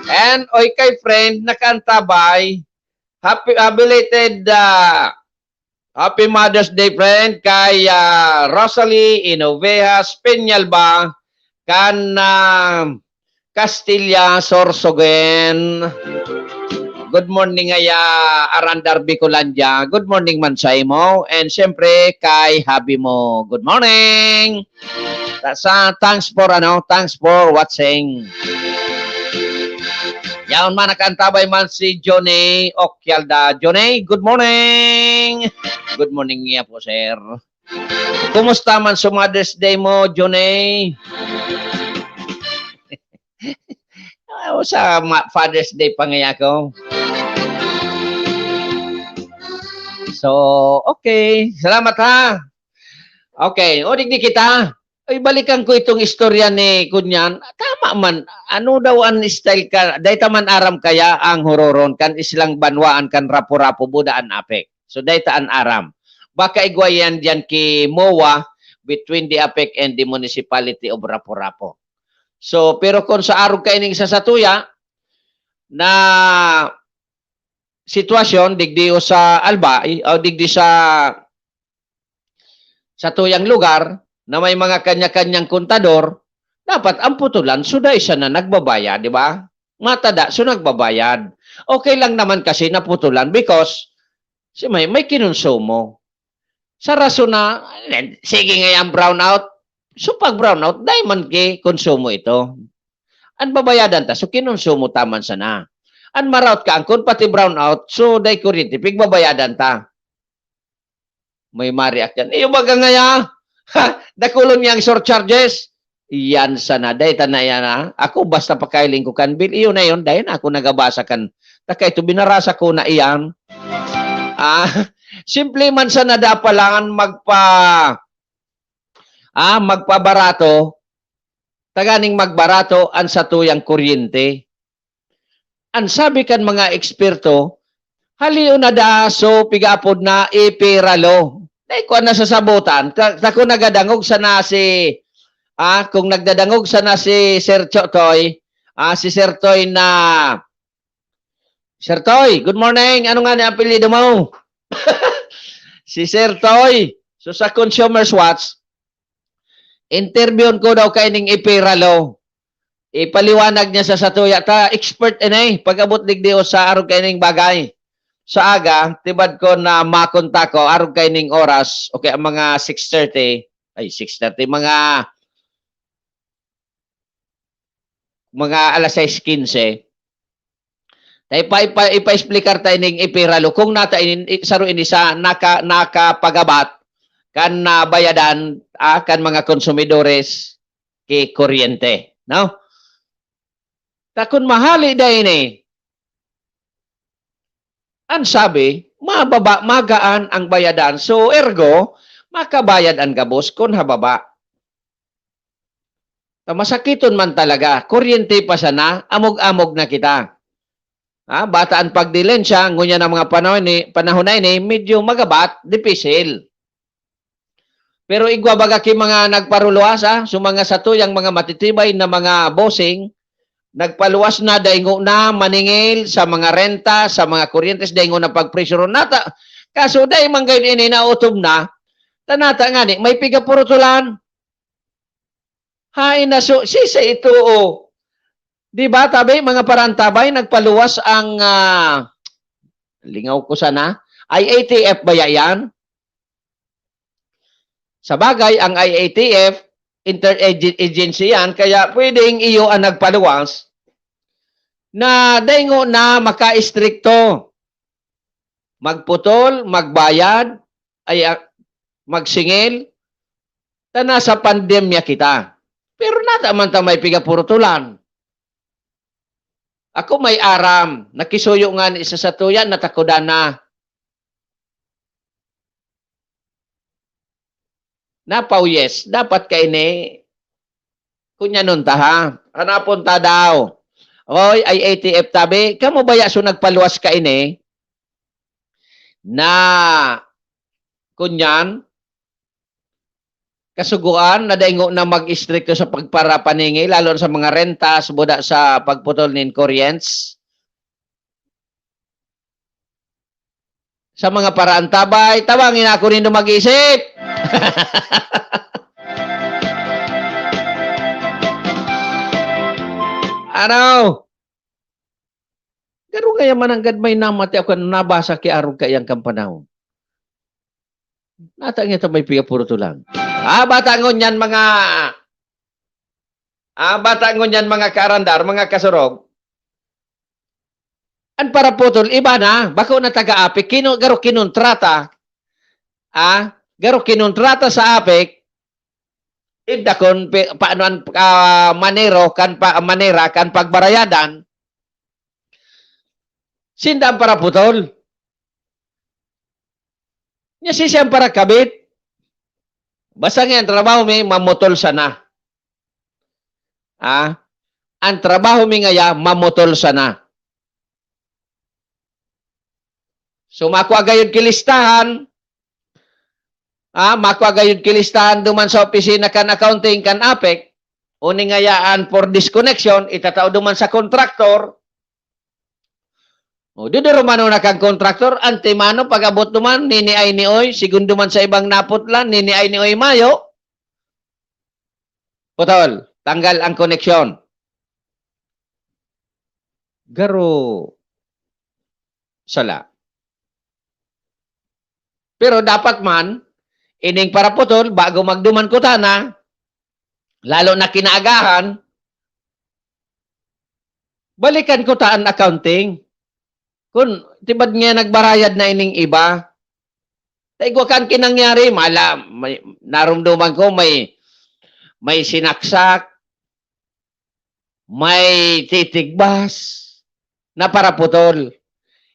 And, oy, kay friend, nakaantabay, happy, ah, belated, ah, Happy Mother's Day, friend, kay, ah, Rosalie Inovejas Peñalba, kan, ah, Castilla, Sorsogen. Good morning, ngaya, Arandar Bicolandia. Good morning man sa imo. And siyempre, kay hubby mo. Good morning! Ta-, sa, thanks for, ano, thanks for watching. Yaon man, nakaantabay man si Johnny Okyalda. Johnny, good morning! Good morning niya po, sir. Kumusta man sa Mother's Day mo, Johnny? Ah, sa ma-, Father's Day pa ngaya ako. So, okay. Salamat, ha. Okay. O, digdi kita. Ay, balikan ko itong istorya ni Kunyan. Tama man. Ano daw an style ka? Dai ta man aram kaya ang huroron kan islang banwaan kan Rapu-Rapu, buda an APEC. So, dai ta an aram. Baka igwa yan diyan ki MOA, between the APEC and the Municipality of Rapu-Rapu. So, pero kung sa arog kaining sa satuya, na sitwasyon, digdi o sa Albay, o digdi sa, sa tuyang lugar, na may mga kanya-kanyang kontador, dapat ang putulan, so dai siya na nagbabayad, di ba? Matada, so nagbabayad. Okay lang naman kasi naputulan because si may, may kinonsumo. Sa rason na, sige nga yung brownout, so pag brownout, dai man ki konsumo ito. An babayadan ta, so kinonsumo ta man sana. An maraot kaangkon, pati brownout, so dai kuryente, pigbabayadan ta. May ma-react yan. Iyo baga ngaya, ha, dakulon niyang surcharges. Iyan sana, dai ta na yan, ha. Ako, basta pakailing ko kan bill, iyo na yun, dai na ako nagabasa kan, taka ito, binarasa ko na iyan. Ah, simple man sana dapalan magpa-, ah, magpabarato, taganing magbarato an satuyang kuryente. An sabi kan mga eksperto, halion na da, so pig-apod na ipiralo. Dai ko nasasabotan. Ta-, ta kung nagadangog sana si, ah, kung nagdadangog sana si Sir Cho-, Toy, ah, si Sir Toy na, Sir Toy, good morning. Ano nga ni apelyido mo? Si Sir Toy. So, sa Consumers Watch, interviewon ko daw kaining ipiralo. Ipaliwanag niya sa satuya ta, expert ini, pag-abot digdi o sa arog kaining bagay. Sa aga, tibad ko na makontak ko, arog kaining oras, okay, ang mga six thirty, ay, six thirty, mga, mga alas sais quince, ta ipa-, ipa-, ipa-explicar ta ining ipiralo. Kung nata inin-, i-, saro ini sa naka-, nakapagabat kan nabayadan, ah, kan mga konsumidores ki kuryente, no? Ta kun mahali da ini, an sabi, mababa, magaan ang bayadan. So, ergo, makabayad an gabos kun hababa. Ta masakiton man talaga, kuryente pa sana, amog-amog na kita. Ha, bata an pagdilensya, ngunyan ang mga panahon ni, panahon na ini, medyo magabat, dipisil. Pero igwa baga ki mga nagparuluwas, ah, so mga satuyang mga matitibay na mga bossing, nagpaluwas na, daingo na, maningil sa mga renta, sa mga kuryentes, daingo na pagpresyo ron. Nata, kaso dai man gayud ini nautob na, ta nata ngani, may pigapurutulan. Hain na so, sisay ito, oh. Di ba, tabi, mga parantabay, nagpaluwas ang, ah, lingaw ko sana, I A T F ba yan? Sa bagay, ang I A T F, inter-, agen-, agency yan, kaya pwedeng iyo ang nagpaluwas na daingo na makaistrikto. Magputol, magbayad, ay, ah, magsingil, ta nasa pandemya kita. Pero nata man ta may pigapurutulan. Ako may aram, nakisuyo nga ni isa sa tuya, natakudan na. Napaw, yes, dapat kaini, kunyanon ta, ha? Hanapon ta daw. Oy, I A T F tabi, kamo baya so nagpaluwas kaini na, kunyan, kasugoan na daingo na mag-istrikto sa pagparapaningil, lalo na sa mga rentas, buda sa pagputol nin kuryentes. Sa mga paraantabay, tabangi na ako nindo mag-isip. Ano? Garo ngaya mananggad may namati ako kan nabasa ki arog kaiyang kan panahon. Nata ngaya ta may pigapurutulan. Ah, bata ngunyan mga, ah, bata ngunyan mga kaarandar, mga kasurog. An paraputol, iba na, bako na taga-apik, kino-, garo kinontrata. Ah, garo kinontrata sa apik, idakon pe-, paano an, ah, manero kan pa-, manera kan pagbarayadan, sinda an paraputol. Nya si siyang parakabit. Basta nga ang trabaho mi, mamutol sana. Ah, ang trabaho mi ngaya, mamutol sana. So, makua gayud ki listahan. Ah, makua gayud ki listahan duman sa opisina kan accounting kan apek. Uni ngaya an for disconnection, itatao duman sa kontraktor. O, dudurumanon na kan kontraktor, antemano, pag-abot duman, nini ay ni oy, segundo man sa ibang naputlan, nini ay ni oy mayo. Putol, tanggal ang koneksyon. Garo sala. Pero dapat man, ining paraputol, bago magduman kutana, lalo na kinaagahan, balikan kuta an accounting. Kun tibad nga nagbarayad na ining iba, ta igwa kan kinangyari, mala-, may, narumduman ko may, may sinaksak, may titigbas na paraputol.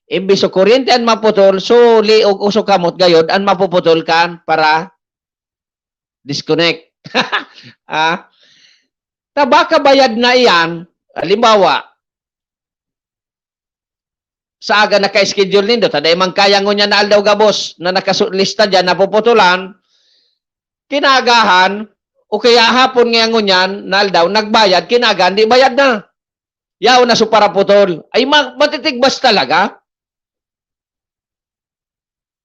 Imbis o kuryente an maputol, suli o uso kamot gayod an mapuputol kan para disconnect. Ah, ta baka bayad na iyan, halimbawa, sa aga naka-schedule nindo, ta dai man kaya ngunyan na aldaw gabos na nakasulista diyan, napuputulan, kinaagahan, o kaya hapon nga ngunyan na aldaw, nagbayad, kinaagahan, di bayad na. Yaon na so paraputol. Ay, ma-, matitigbas talaga.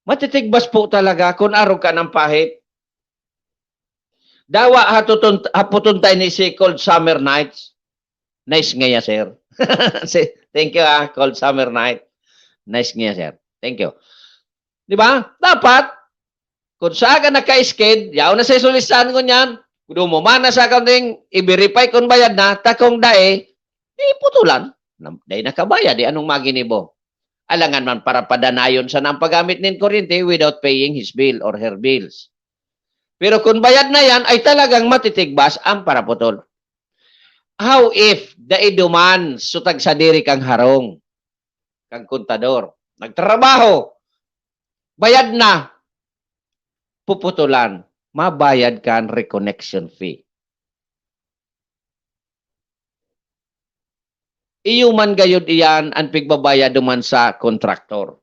Matitigbas po talaga kung arog ka ng pahit. Dawa hatuton-, haputon tayo ni si Cold Summer Nights. Nice ngaya, sir. Si, thank you, ah, Cold Summer Night. Nice ngaya, sir. Thank you. Di ba? Dapat, kung saan ka naka-sked, yaon na sa isulisan ko niyan, dumuma na sa accounting, i-verify kung bayad na, ta kung dai, di putulan. Nam-, dai nakabayad, di anong maginibo? Alangan man para padanayon sana ang paggamit nin kuryente without paying his bill or her bills. Pero kung bayad na yan, ay talagang matitigbas ang paraputol. How if dai duman so tagsadiri kang harong, kang kontador? Nagtrabaho, bayad na, puputulan, mabayad kan reconnection fee. iyo man gayod iyan an pigbabayad duman sa kontraktor.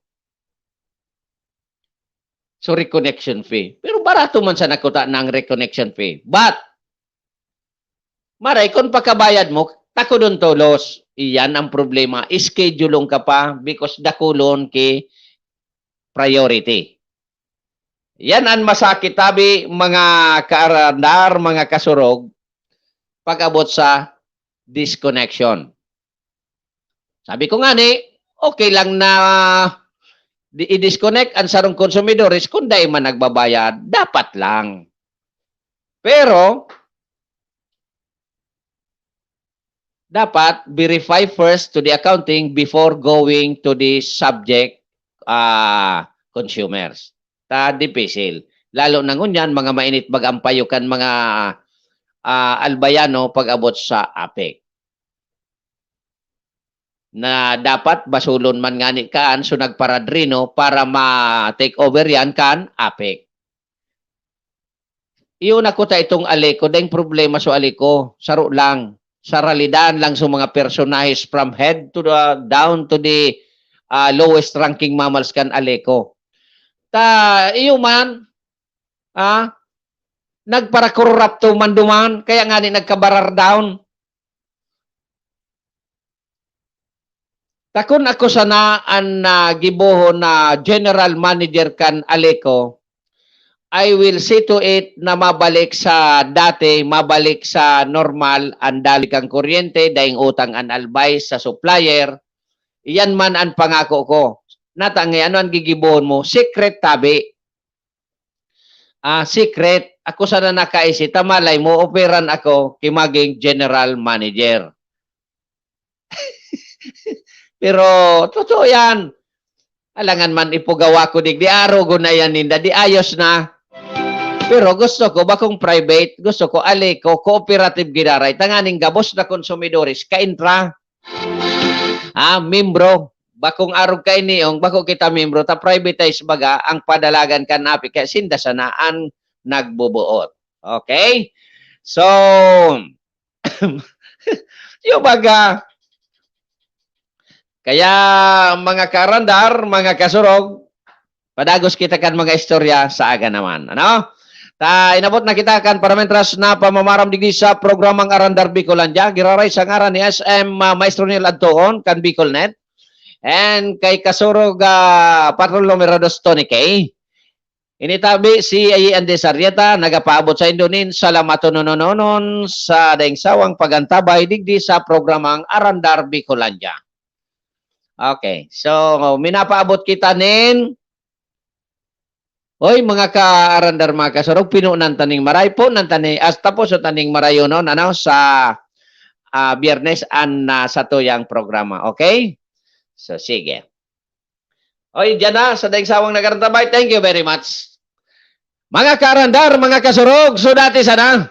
So, reconnection fee. Pero barato man sa nakuta na ang reconnection fee. But, maray, kung pakabayad mo, takodon tolos. Iyan ang problema. Schedulon ka pa because dakulon ki priority. Yan ang masakit, tabi, mga kaarandar, mga kasurog, pag-abot sa disconnection. Sabi ko nga ni, okay lang na di-, i-disconnect ang sarong konsumidores kung dai man nagbabayad. Dapat lang. Pero, dapat verify first to the accounting before going to the subject, ah, consumers. Ta dipisil. Lalo na ngunyan, mga mainit bagampayo kan mga, ah, albayano pag-abot sa APEC. Na dapat basulon man ngani kaan, so nagparadrino para ma-take over yan kan APEC. Iyo na kuta itong ALECO, daing problema so ALECO, saro lang. Saralidan lang so mga personahes from head to the, down to the, ah, lowest ranking mamals kan ALECO. Ta, iyo man, ah, nagparakorupto man duman, kaya ngani nagkabarar down. Ta kun ako sana an, ah, gibohon na general manager kan ALECO, I will see to it na mabalik sa dati, mabalik sa normal an daloy kan kuryente, daing utang an albay sa supplier. Iyan man an pangako ko. Natangay, ano an gigibohon mo? Secret tabi. Ah, secret. Ako sana nakaisi, ta malay mo, operan ako ki maging general manager. Pero, totoo yan. Alangan man ipugawa ko digdi, arogon na yan ninda, di ayos na. Pero gusto ko, bakong private, gusto ko, ALECO, cooperative giraray, tanganing gabos na konsumidores, kaintra. Ah, membro, bakong arog kaini, ong bako kita membro, ta privatize baga ang padalagan kan APEC, kaya sinda sana an nagbubuot. Okay? So, yung baga, kaya mga karandar, mga kasurog, padagos kita kan mga istorya sa aga naman. Ano? Ta, inabot na kita kan parametras na pamamaram digdi sa programang Arandar Bicolandia. Giraray sa ngaran ni S M, ah, Maestro Neil Adtoon, kan BicolNet. And kay Kasurog, ah, Patrol Numero Dos, Tony K. Ini tabi si Ayi Andes Arrieta, nagapaabot sa indo nin salamaton nonononon sa daing sawang pagantabay digdi sa programang Arandar Bicolandia. Okay, so minapaabot kita nin, oy, mga kaarandar, mga kasurog, pinunan ta ning maray, punan ta ni, as tapos ta ning marayonon, ano, sa, ah, Biyernes an, ah, satuyang programa, okay? So, sige. Oy, diyan na, sa daing sawang nagarantabay, thank you very much. Mga kaarandar, mga kasurog, so dati sana.